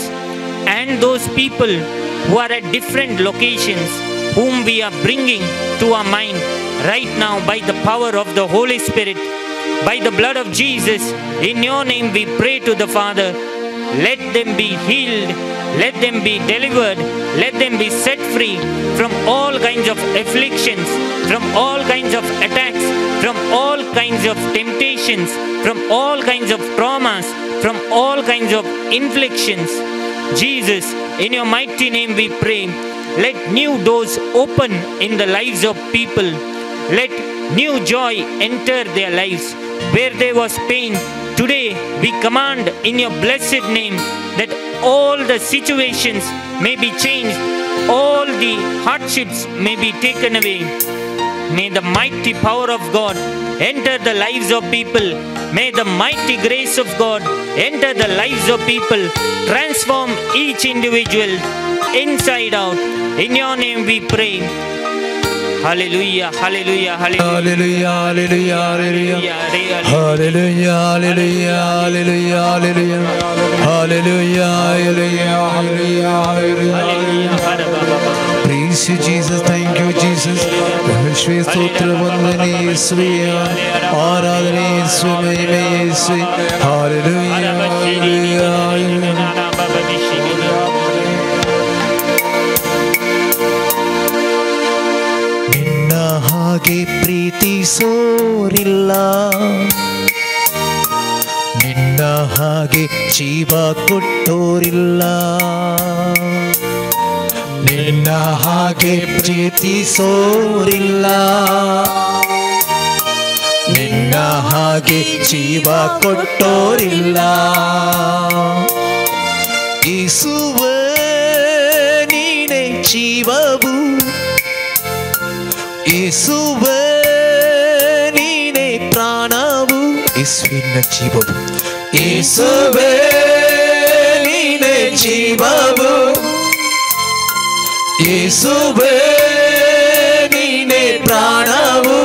and those people who are at different locations whom we are bringing to our mind right now by the power of the Holy Spirit, by the blood of Jesus. In your name we pray to the Father, let them be healed, let them be delivered, let them be set free from all kinds of afflictions, from all kinds of attacks, from all kinds of temptations, from all kinds of traumas, from all kinds of inflictions. Jesus, in your mighty name we pray. Let new doors open in the lives of people. Let new joy enter their lives. Where there was pain, today we command in your blessed name that all the situations may be changed, all the hardships may be taken away. May the mighty power of God enter the lives of people. May the mighty grace of God enter the lives of people. Transform each individual inside out. In your name we pray. Hallelujah, hallelujah, hallelujah. Hallelujah, hallelujah, hallelujah. Hallelujah, hallelujah, hallelujah, hallelujah. Hallelujah, hallelujah, hallelujah. Praise you, Jesus. Thank you, Jesus. Yeshua ಸ್ತೋತ್ರ ವಂದನೆ ಯೇಸುವೇ, ಆರಾಧನೆ ಯೇಸುವೇ, ಮಹಿಮೆ ಯೇಸುವೇ. Hallelujah, hallelujah, hallelujah. ನಿನ್ನ ಹಾಗೆ ಪ್ರೀತಿಸೋರಿಲ್ಲ, ನಿನ್ನ ಹಾಗೆ ಜೀವ ಕೊಟ್ಟೋರಿಲ್ಲ, ನಿನ್ನ ಹಾಗೆ ಪ್ರೀತಿಸೋರಿಲ್ಲ, ನಿನ್ನ ಹಾಗೆ ಜೀವ ಕೊಟ್ಟೋರಿಲ್ಲ. ಯೇಸುವೇ ನೀನೇ ಜೀವವು, ಯೇಸುವೇ ನೀನೇ ಪ್ರಾಣವು, ಯೇಸುವಿನ ಜೀವವು, ಯೇಸುವೇ ನೀನೇ ಜೀವವು, ಯೇಸುವೇ ನೀನೇ ಪ್ರಾಣವು,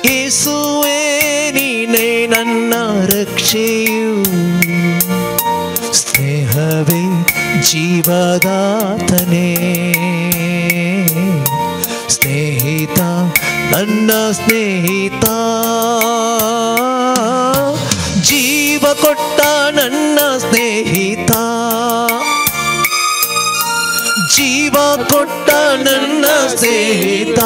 ಯೇಸುವೇ ನೀನೇ ನನ್ನ ರಕ್ಷೆಯು, ಸ್ನೇಹವೇ ಜೀವದಾತನೇ, ಸ್ನೇಹಿತ ನನ್ನ ಸ್ನೇಹಿತ, ಜೀವ ಕೊಟ್ಟ ನನ್ನ ಸ್ನೇಹಿತ, ಜೀವ ಕೊಟ್ಟ ನನ್ನ ಸ್ನೇಹಿತ.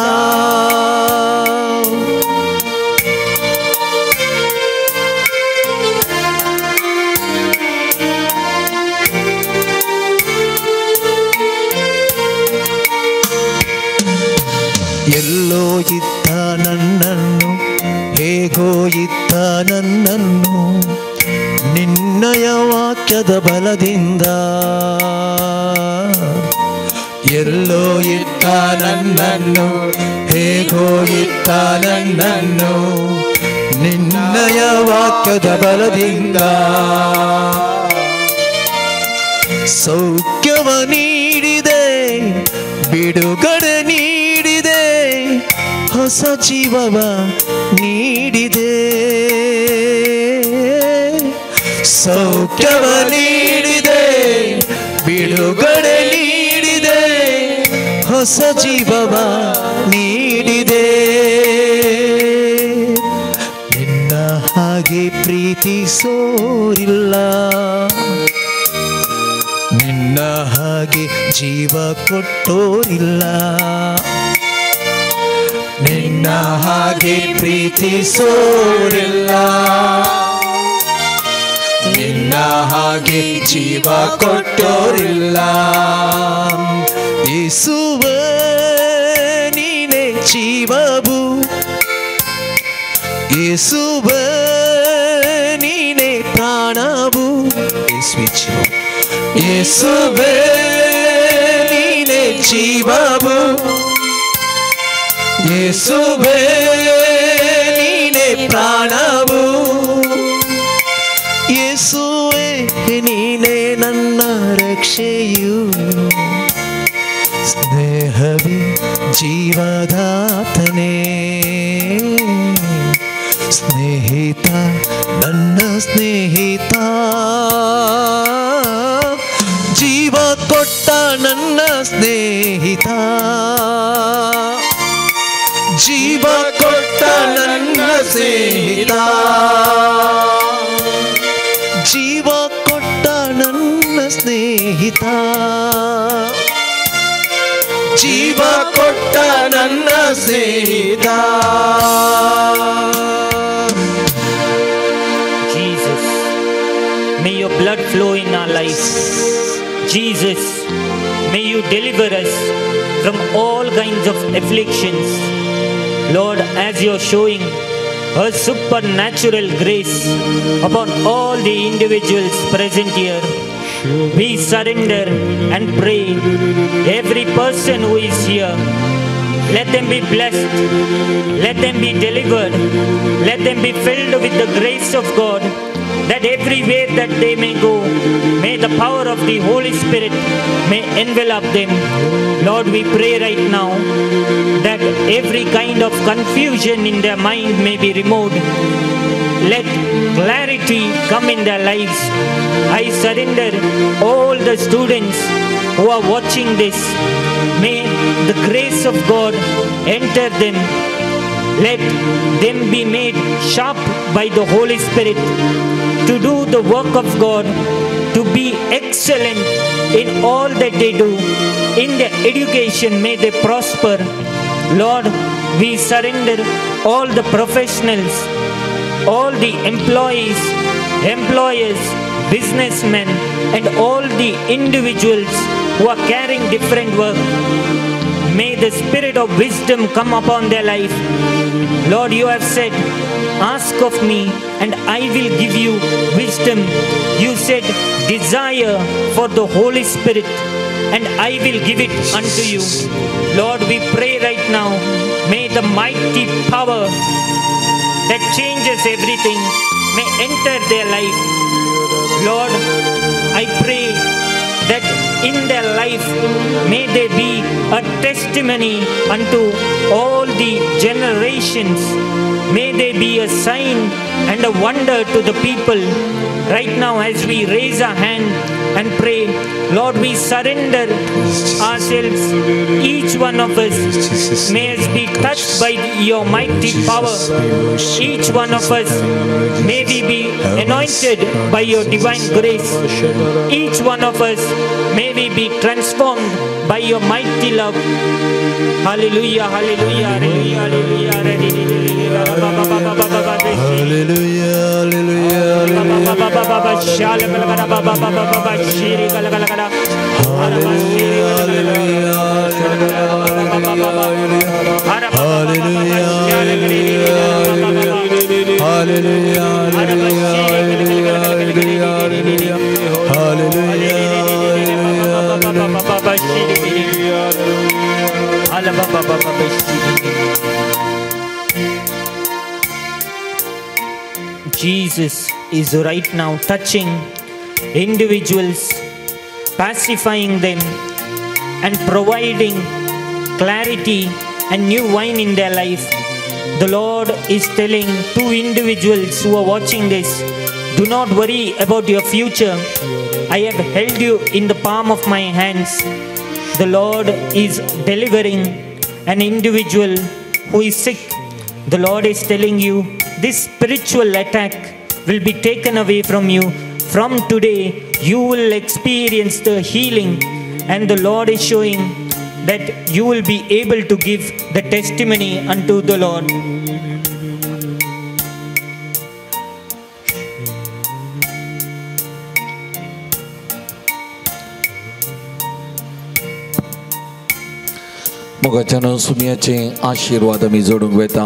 ಎಲ್ಲೋ ಇದ್ದ ನನ್ನನ್ನು, ಹೇಗೋ ಇದ್ದ ನನ್ನನ್ನು, ನಿನ್ನಯ ವಾಕ್ಯದ ಬಲದಿಂದ. ಎಲ್ಲೋ ಇದ್ದ ನನ್ನನ್ನು, ಹೇಗೋ ಇದ್ದ ನನ್ನನ್ನು, ನಿನ್ನಯ ವಾಕ್ಯದ ಬಲದಿಂದ. ಸೌಖ್ಯವ ನೀಡಿದೆ, ಬಿಡುಗಡೆ ನೀಡಿದೆ, ಹೊಸ ಜೀವವ ನೀಡಿದೆ, ಸೌಖ್ಯವ ನೀಡಿದೆ, ಬಿಡುಗಡೆ ನೀಡಿದೆ, ಹೊಸ ಜೀವವ ನೀಡಿದೆ. ನಿನ್ನ ಹಾಗೆ ಪ್ರೀತಿಸೋರಿಲ್ಲ, ನಿನ್ನ ಹಾಗೆ ಜೀವ ಕೊಟ್ಟೋರಿಲ್ಲ, ನಿನ್ನ ಹಾಗೆ ಪ್ರೀತಿಸೋರಿಲ್ಲ, ನಿನ್ನ ಹಾಗೆ ಜೀವ ಕೊಟ್ಟೋರಿಲ್ಲ. ಯೇಸುವೇ ನೀನೇ ಜೀವವು, ಯೇಸುವೇ ನೀನೇ ಪ್ರಾಣವು, ಯೇಸುವೇ ಜೀವ, ಯೇಸುವೇ ನೀನೇ ಜೀವವು, ಯೇಸುವೇ ನೀನೇ ಪ್ರಾಣವು, ಯೇಸುವೇ ನೀನೇ ನನ್ನ ರಕ್ಷೆಯು, ಸ್ನೇಹವೇ ಜೀವದಾತನೇ, ಸ್ನೇಹಿತ ನನ್ನ ಸ್ನೇಹಿತ, ಜೀವ ಕೊಟ್ಟ ನನ್ನ ಸ್ನೇಹಿತ, ಜೀವ ಕೊಟ್ಟ ನನ್ನ ಸ್ನೇಹಿತ, ಜೀವ ಕೊಟ್ಟ ನನ್ನ ಸ್ನೇಹಿತ, ಜೀವ ಕೊಟ್ಟ ನನ್ನ ಸ್ನೇಹಿತ. Jesus, may your blood flow in our lives. Jesus, May you deliver us from all kinds of afflictions. Lord, as you are showing her supernatural grace upon all the individuals present here, we surrender and pray every person who is here, let them be blessed, let them be delivered, let them be filled with the grace of God, that everywhere that they may go, may the power of the Holy Spirit may envelop them. Lord, we pray right now that every kind of confusion in their mind may be removed. Let clarity come in their lives. I surrender all the students who are watching this. May the grace of God enter them. Let them be made sharp by the Holy Spirit to do the work of God, to be excellent in all that they do. In their education, may they prosper. Lord, we surrender all the professionals, all the employees, employers, businessmen, and all the individuals who are carrying different work. May the spirit of wisdom come upon their life. Lord, you have said, ask of me and I will give you wisdom. You said, desire for the Holy Spirit and I will give it unto you. Lord, we pray right now, may the mighty power that changes everything may enter their life. Lord, I pray that in their life may there be a testimony unto all the generations. May there be a sign and a wonder to the people. Right now, as we raise our hand and pray, Lord, we surrender ourselves, each one of us. May us be touched by your mighty power. Each one of us, may we be anointed by your divine grace. Each one of us, may we be transformed by your mighty love. Hallelujah, hallelujah, hallelujah, hallelujah. Hallelujah, hallelujah, Jesus is right now touching individuals, pacifying them and providing clarity and new wine in their life. The Lord is telling two individuals who are watching this, do not worry about your future. I have held you in the palm of my hands. The Lord is delivering an individual who is sick. The Lord is telling you, this spiritual attack will be taken away from you. From today, you will experience the healing, and the Lord is showing that you will be able to give the testimony unto the Lord. मोगाच्यान सुमयाचे आशिर्वाद आमी जोडूंक वेता.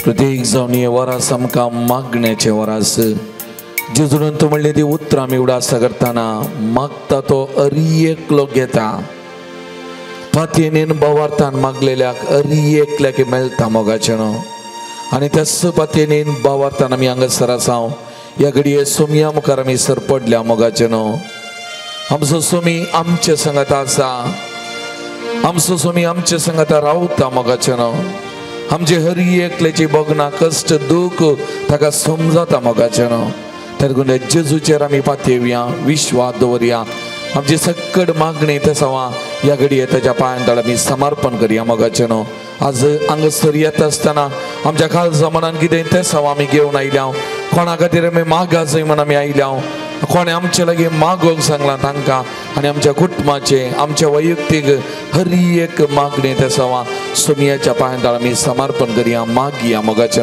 प्रत्येक जावन हे वरास आमकां मागण्याचे वरास. जेजून तूं म्हणलें ती उतरां आमी उडासा करतना मागता तो अरी एकलो घेता. पातयेन बावार्थान मागलेल्याक अरी एकल्याक मेळटा मोगाचें. आनी त्याच पातयेन बावार्थान आमी हांगासर आसा. ह्या घडये सोमया मुखार आमी सरपडल्या मोगाचें. आमचो सोमी आमचे संगत आसा. आमचो सोमी आमचे संगता रावता मोगाचें. आमचे हरी एकल्याची भोगना कश्ट दूख ताका समजता मोगाचें. तर जेजूचेर आमी पातयेवया, विश्वास दवरया. आमची सकट मागणी तसावा ह्या घडये ताच्या पांयां तळ आमी समर्पण करया मोगाचें. आज हांगासर येता आसतना आमच्या काळजा मनान कितें तेसांव आमी घेवन आयल्या. कोणा खातीर आमी मागा जाय म्हण आमी आयल्या. कोणें आमचे लागीं मागोवंक सांगलां तांकां आनी आमच्या कुटुंबाचें आमच्या वैयक्तीक हर एक मागणी तेसावा सोमयाच्या पांयां तळ आमी समर्पण करया, मागया मोगाचें.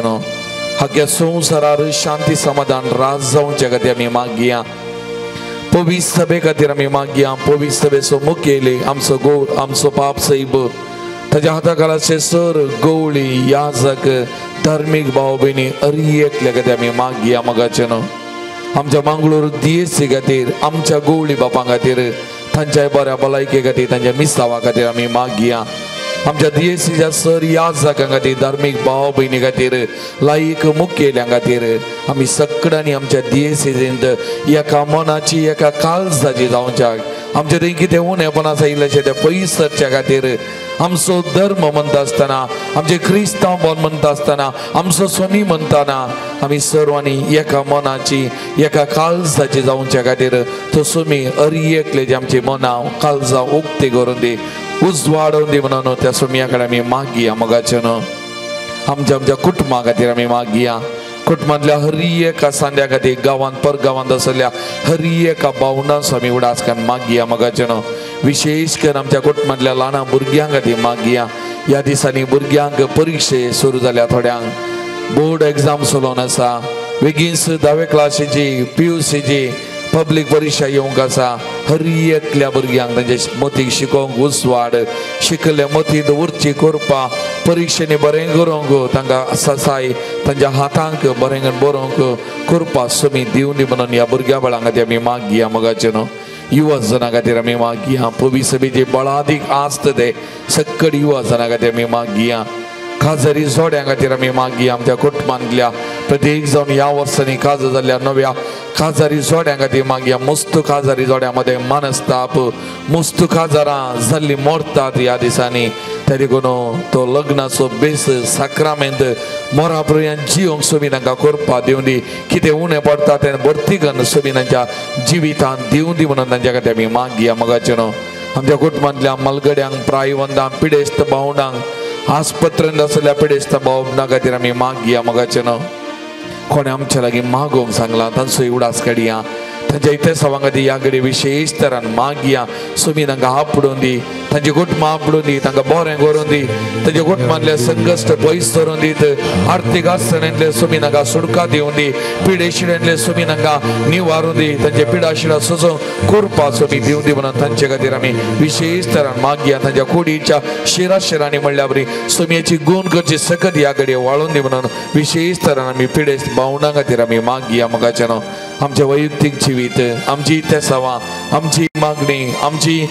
हाग्या संवसारार शांती समाधान राज जावचे खातीर आमी मागया. पवित्र सभे खातीर आमी मागया. पवित्र सभेचो मुखेली आमचो गो आमचो पाप सैब ताज्या हाता खालाचे सर गवळी याजक धार्मीक भाव भयणी अरी एकल्या खातीर आमी मागया मोगाचे न्हू. आमच्या मंगळूर दियेसी खातीर आमच्या गवळी बापां खातीर तांच्या बऱ्या भलायके खातीर तांच्या मिसावा खातीर आमी मागया. आमच्या दियेसीच्या सर याजकां खातीर धार्मीक भाव भयणी खातीर लायक मुखेल्यां खातीर आमी सगळ्यांनी आमच्या दियेसींत एका मनाची एका काळजाची जावच्याक आमच्या थंय कितें उणेपण आसा इल्लेशें तें पयस सरच्या खातीर आमचो धर्म म्हणटा आसतना आमचें क्रिस्तांव म्हणटा आसतना आमचो स्वामी म्हणटाना आमी सर्वांनी एका मनाची एका काळजाची जावच्या खातीर तो स्वामी अरी एकले जे आमची मनां काळजां उक्ती करून दी उजवाडोवन दी म्हणून त्या स्वामया कडेन आमी मागया मोगाचे न्हू. आमच्या आमच्या कुटुंबा खातीर आमी मागया. कुटुंबांतल्या हरी एका सांद्या खातीर गांवांत परगांवांत आसल्या हरी एका भावनांचो आमी उडास करून मागया मोगाचे न्हू. विशेष करून आमच्या कुटुंबांतल्या ल्हान भुरग्यां खातीर मागया. ह्या दिसांनी भुरग्यांक परिक्षे सुरू जाल्या थोड्यांक बोर्ड एग्जाम चलोवन आसा बेगीनच धावे क्लासीची PUCची पब्लीक परिक्षा येवंक आसा. हर एकल्या भुरग्यांक तांच्या मतीक शिकोवंक उजवाड शिकल्ले मतींत उरची करपा परिक्षेनी बरें करूंक तांकां ससाय तांच्या हातांक बरें बरोवंक करपा सुमी दिवनी म्हणून ह्या भुरग्या बाळां खातीर आमी मागया मोगाचे न्हू. युवा जनां खातीर आमी मागया. पवी सभेची बळादीक आस्त ते सक्कड युवा जनां खातीर आमी मागया. खाजरी जोड्यां खातीर आमी मागया. आमच्या कुटुंबांतल्या प्रत्येक जावन ह्या वर्सांनी काजा जाल्ल्या नव्या खाजारी जोड्यां खातीर मागया. मुस्त खाजारी जोड्यां मदें मनस्ताप मुस्त खाजारां जाल्लीं मरतात ह्या दिसांनी त्या देखून तो लग्नाचो बेस साक्रामेंत मोरा पर्यंत जिवंक सोबी तांकां करपा दिवं दी. कितें उणें पडटा तें भरती करून सोबी तांच्या जिवितांत दिवं दी म्हणून तांच्या खातीर आमी मागया मोगाचे न्हू. आमच्या कुटुंबांतल्या मलगड्यांक प्रायवंदांक पिडेस्त भावंडांक आस्पत्रेंत आसल्या पिडेस्त भावना खातीर आमी मागया मोगाचे न्हू. कोणें आमच्या लागीं मागोवंक सांगलां तांचो उडास काडया. तांच्या इतिहासां खातीर ह्या घडये विशेष तरान मागया. सोमी तांकां आपडून दी तांची कुटुंबां आपडून दी तांकां बरें करून दी तांच्या कुटुंबांतले संकश्ट पयस धरून दीत आर्थीक अडचणींतले सोमी तांकां सुटका दिवन दी पिडेशिड्यांतले सोमी तांकां निवारून दी तांचे पिडाशिडा सोसून करपा सोमी दिवन दी म्हणून तांचे खातीर आमी विशेष तरान मागया. तांच्या कुडीच्या शिरा शिरांनी म्हणल्या बरी सोमयेची गुण करची सकत ह्या घडये वाळून दी म्हणून विशेष तरान आमी पिडेस्त भावनां खातीर आमी मागया मोगाचे न्हू. आमचें वैयक्तीक जिवीत आमची इतिहासां आमची मागणी आमची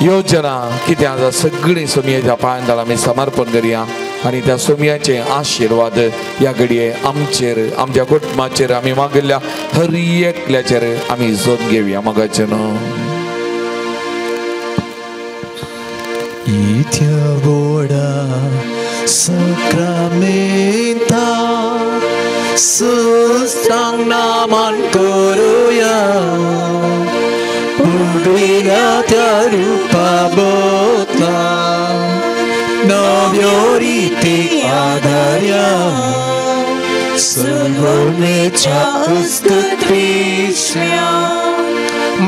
योजना कितें आसा सगळीं सोमयेच्या पांयां आमी समर्पण करया आनी त्या सोमयाचे आशिर्वाद ह्या घडये आमचेर आमच्या कुटुंबाचेर आमी मागिल्ल्या हर एकल्याचेर आमी जोड घेवया मोगाचे न्हू. इत्या व्हडा साक्रामेंता सुस्तांग नामान करुया पुडविल्या त्या रुपा बोतला नव्यो रिती आधार्या सर्वमेच्या स्तुतीश्र्या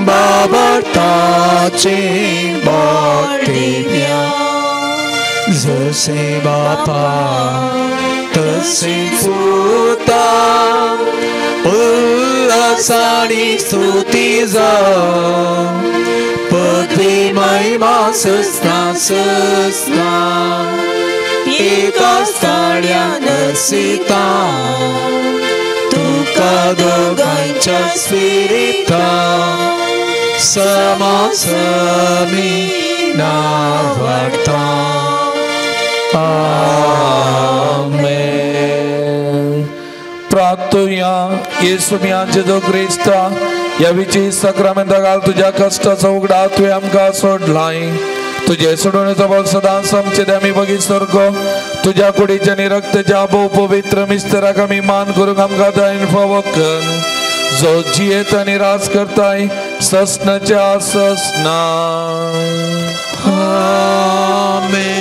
बाबार्ताचे बोट दिव्या जसे बापा तसे पुता उल्हासानी स्तुती जा पदवी महिमा सस्ना सस्ना एका स्थाड्या नसिता तुका दोगांच्या स्पिरिता समासमी नावडता. आमेन. प्रार्थुया. येसू जेजू क्रिस्ता ह्या विची साक्रामेंता घाल तुज्या कश्टाचो उगडा तुवें आमकां सोडलाय. तुजे सोडवणेचो बळ सदांच आमचे ते आमी बगीच सारको तुज्या कुडीच्या आनी रक्ताच्या भोव पवित्र मिस्तराक आमी मान करूंक आमकां दयन फावो कर जो जियेत आनी राज करताय ससनाच्या ससना. आमेन.